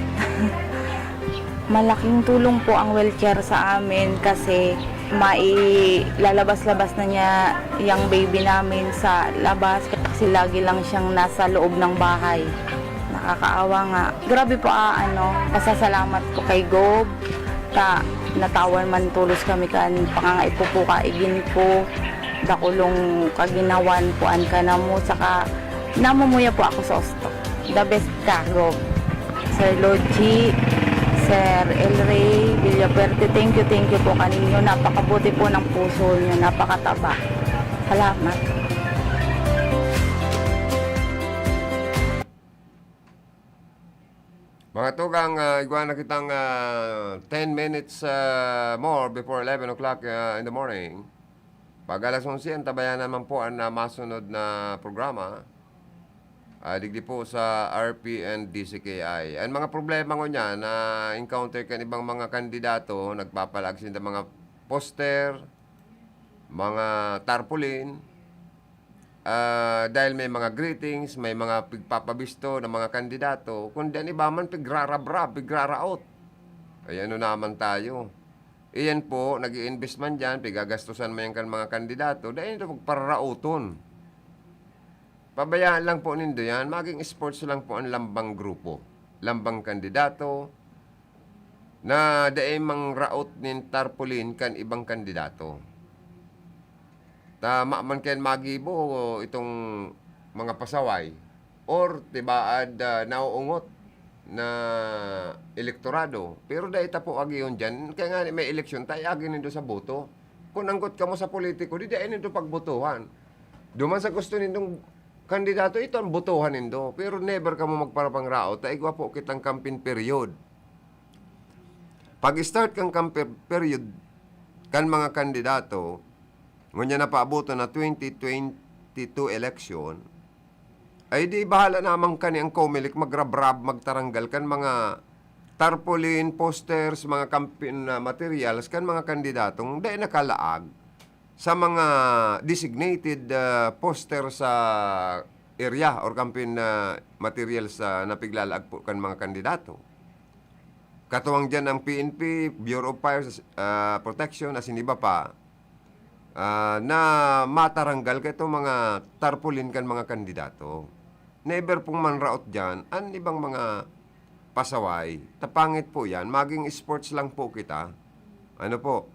Malaking tulong po ang wheelchair sa amin kasi mailalabas-labas na niya yung baby namin sa labas kasi lagi lang siyang nasa loob ng bahay. Nakakaawa nga. Grabe po, ah, ano, pasasalamat po kay Gob. Ta, natawan man tolos kami kan pangangaipo po, kaigin po. Dakulong kaginawan po an kanamo, saka namumuya po ako sa Osto. The best ka, Gob. Sir Logie, Sir El Rey Villafuerte, thank you, thank you po kaninyo. Napakabuti po ng puso nyo, napakataba. Salamat. Mga tugang, ah, igwa na kitang ah, ten minutes ah, more before eleven o'clock ah, in the morning. Pag alas onse, antabayanan man po ang ah, masunod na programa. Ah, digdi po sa R P and D C K I. Ang mga problema ngunyan na encounter kan ibang mga kandidato, nagpapalaag sinda mga poster, mga tarpaulin, ah, dahil may mga greetings, may mga pigpapabisto ng mga kandidato, kundi ang iba man pigrarabrab, pigraraot. Ay ano naman tayo. Iyan po, nag-i-invest man dyan, pigagastusan man yan kan mga kandidato, dahil ito pagpararaoton. Pabayaan lang po nindo yan, maging sports lang po ang lambang grupo, lambang kandidato, na dai mangraot nin tarpaulin kan ibang kandidato. Tama man kayan magibo itong mga pasaway or tibaad ah, nauungot na elektorado. Pero dai ta po agiyon dyan. Kaya nga may eleksyon, tayo agi nindo sa boto. Kung anggot kamo sa politiko, di dai nindo pagbotohan. Duman sa gusto nindong kandidato, ito ang botohan nindo. Pero never kamo magparapangraot. Ta igwa po kitang campaign period. Pag-start kang campaign period kan mga kandidato, ngunyan na paaboton na twenty twenty-two election, ay di bahala naman kani ang Comelec magrabrab, magtaranggal kan mga tarpaulin, posters, mga campaign ah, materials kan mga kandidatong dai nakalaag sa mga designated ah, poster sa area or campaign ah, materials na piglalaag po kan mga kandidato. Katuwang diyan ang P N P, Bureau of Fire ah, Protection, asin iba pa, ah, na mataranggal kaitong mga tarpaulin kan mga kandidato. Never pong manraot diyan an ibang mga pasaway. Tapangit po yan. Maging sports lang po kita. Ano po?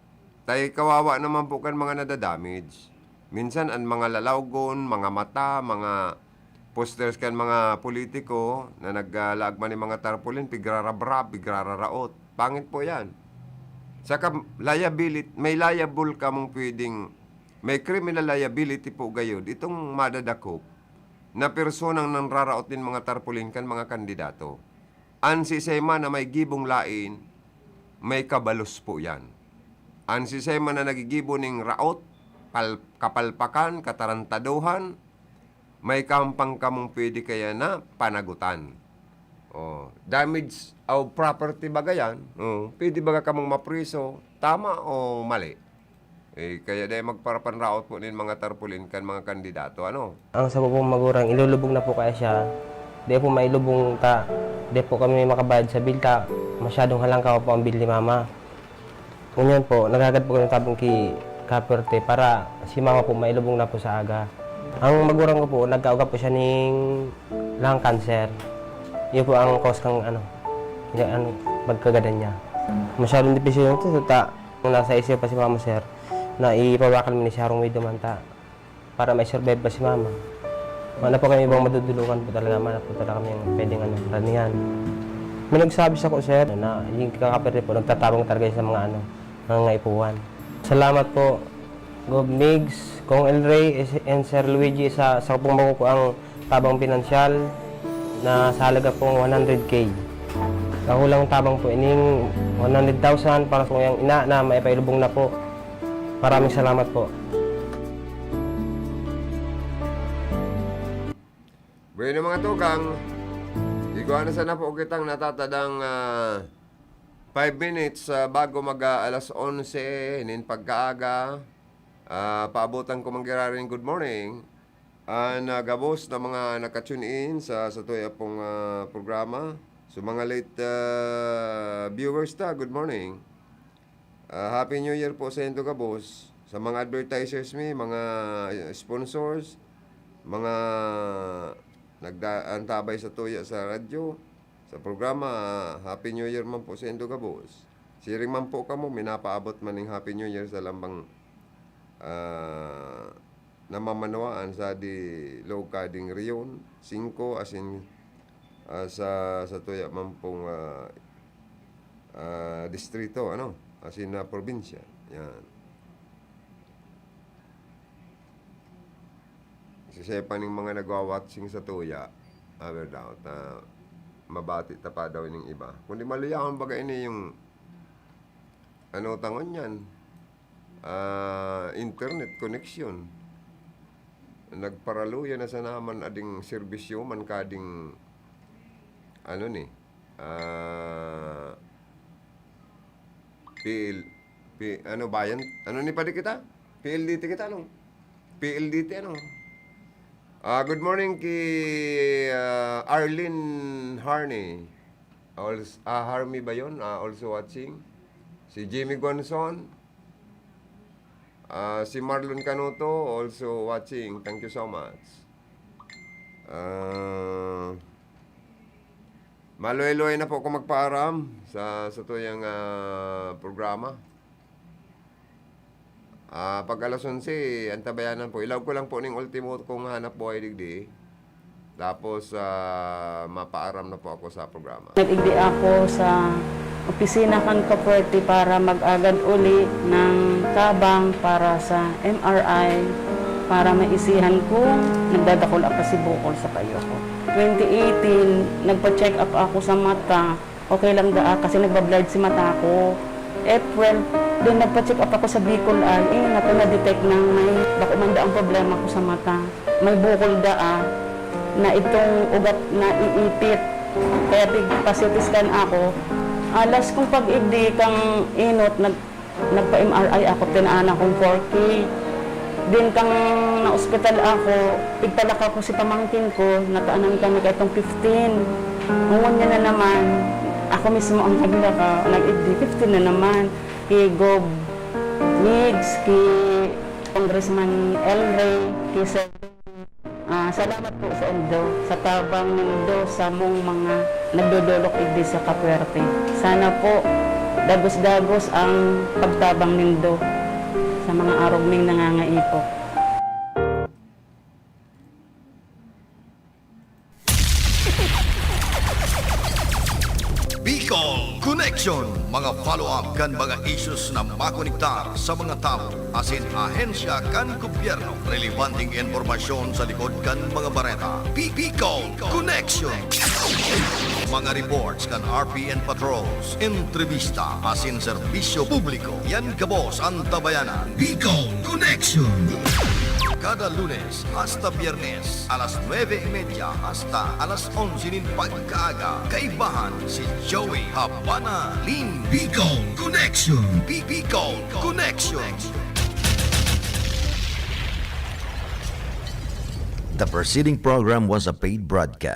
Tay kawawa naman po kan mga nadadamage. Minsan, an mga lalawgon, mga mata, mga posters kan mga politiko na naglaag man nin mga tarpaulin, pigrarabra, pigrararaot. Pangit po yan. Saka, liability, may liable kamong pwedeng, may criminal liability po gayod itong madadakop na personang nanraraot nin mga tarpaulin kan mga kandidato. An sisay man na may gibong lain, may kabalos po yan. An sisay man na nagigibo nin raot, pal-, kapalpakan, katarantaduhan, may kahampang kamong pwede kaya na panagutan. Oh, damage of property baga yan. Oh, pwede baga kamong mapriso? Tama o mali? Eh, kaya dai magparapanraot po nin mga tarpaulin kan mga kandidato, ano? Ang sa pong magurang, ilulubog na po kaya siya. Di po mailubong ta, di po kami makabayad sa bill ta. Masyadong halangkaw po ang bill ni mama. Ngunyan po, naghagad po kami tabang ki Kaperte para si mama po mailubong na po sa aga. Ang magurang ko po, nagkauga po siya ning lung cancer. Yun po ang cause kang ano, yung ano, pagkagadan niya. Masyadong difícil yun, ta, nasa I C U pa si mama, sir, na ipabakal mo ni siya harong may duman ta para ma-survive pa si mama. Mana po kami ibang madudulukan po talaga, mana po talaga kami ang pwedeng ano, ranihan. May nagsabi sa ko, sir, na yung kakapere po, nagtatabang talaga siya sa mga ano, mga ngaipuhan. Salamat po, Gov Migs, Kong El Rey, and Sir Luigi sa, sa pong makukuang tabang pinansyal na sa halaga pong one hundred K. Kahulang tabang po ining one hundred thousand para sa kuyang ina na maipailubong na po. Maraming salamat po. Bueno, mga tugang, igwa na sana po kitang natatadang, ah, five minutes, ah, bago mag, ah, alas onse nin pagkaaga. Ah, paabotan ko man giraray nin good morning an, ah, gabos na mga naka-tune in sa, sa tuya pong, ah, programa. So, mga late, ah, viewers ta, good morning. Ah, Happy New Year po sa indo gabos. Sa mga advertisers mi, mga sponsors, mga nagda-, antabay sa tuya sa radyo, sa programa, Happy New Year man po sa indo gabos. Siring man po kamo, minapaabot man ning Happy New Year sa lambang, ah, namamanwaan sa di Log Kading Riyon, singko, asin, ah, sa, sa tuya man pong, ah, ah, distrito, ano, asin na probinsya. Yan. Kasi siya pa ning mga nagwa-watching sa tuya, ah, without, ah, mabati ta pa daw ning iba. Kundi maluyahon baga ini yung, ano, tangon yan, ah, internet connection. Nagparaluya na sana man ading serbisyo man kading, ano ni, ah, P L, P-, ano, bayan, ano ni padi kita? P L D T kita, ano? P L D T, ano? Ah, good morning ki, ah, Arlene Harney. Also, ah, Harmy ba yun? Ah, also watching. Si Jimmy Gonson. Ah, si Marlon Canuto, also watching. Thank you so much. Ah, maluhay-luhay na po ako magpaaram sa, sa tuyang, ah, programa. Ah, pag alas onse, antabayanan po. Ilaog ko lang po ning ultimo kong hanap buhay digdi. Tapos, ah, mapaaram na po ako sa programa. Nag-igdi ako sa opisina kan Kapwerte para mag-agad uli ng tabang para sa M R I, para maisihan kung nagdadakula pa si bukol sa payo ko. Twenty eighteen, nagpa-check up ako sa mata. Okay lang daa kasi nagba-blurred si mata ko. April, then nagpa-check up ako sa Bicol Eye. Eh, nato na-detect na may bako man daang problema ko sa mata. May bukol daa na itong ugat na iipit. Kaya pig-, pa-C T scan ako. Alas kong pag-igdi kang inot, nag-, nagpa-M R I ako, tinaanan kong four K. Then kang na-ospital ako, pigpalaka ko si pamangkin ko, nataanan kami ka itong fifteen. Ngunyan na naman, ako mismo ang naglaka, nag-igdi, fifteen na naman. Ki Gov Migs, ki Congressman El Rey, ki Sir Ah, salamat po sa indo, sa tabang nindo sa mong mga nagdodolok igdi sa Capuerte. Sana po dagos-dagos ang pagtabang nindo sa mga arog ming nangangaipo. Bicol Connection, mga follow-up kan mga issues na makonektar sa mga tawo asin ahensya kan gobyerno. Relevanteng impormasyon sa likod kan mga bareta. Bi- Bicol Connection. Mga reports kan R P N patrols, entrevista asin serbisyo publiko. Yan gabos an tabayanan. Bicol Connection. Kada Lunes hasta Biyernes, alas nuebe y media hasta alas onse nin pagkaaga, kaibahan si Joey Habana Lim. Bicol Connection. Bi- Bicol Connection. The preceding program was a paid broadcast.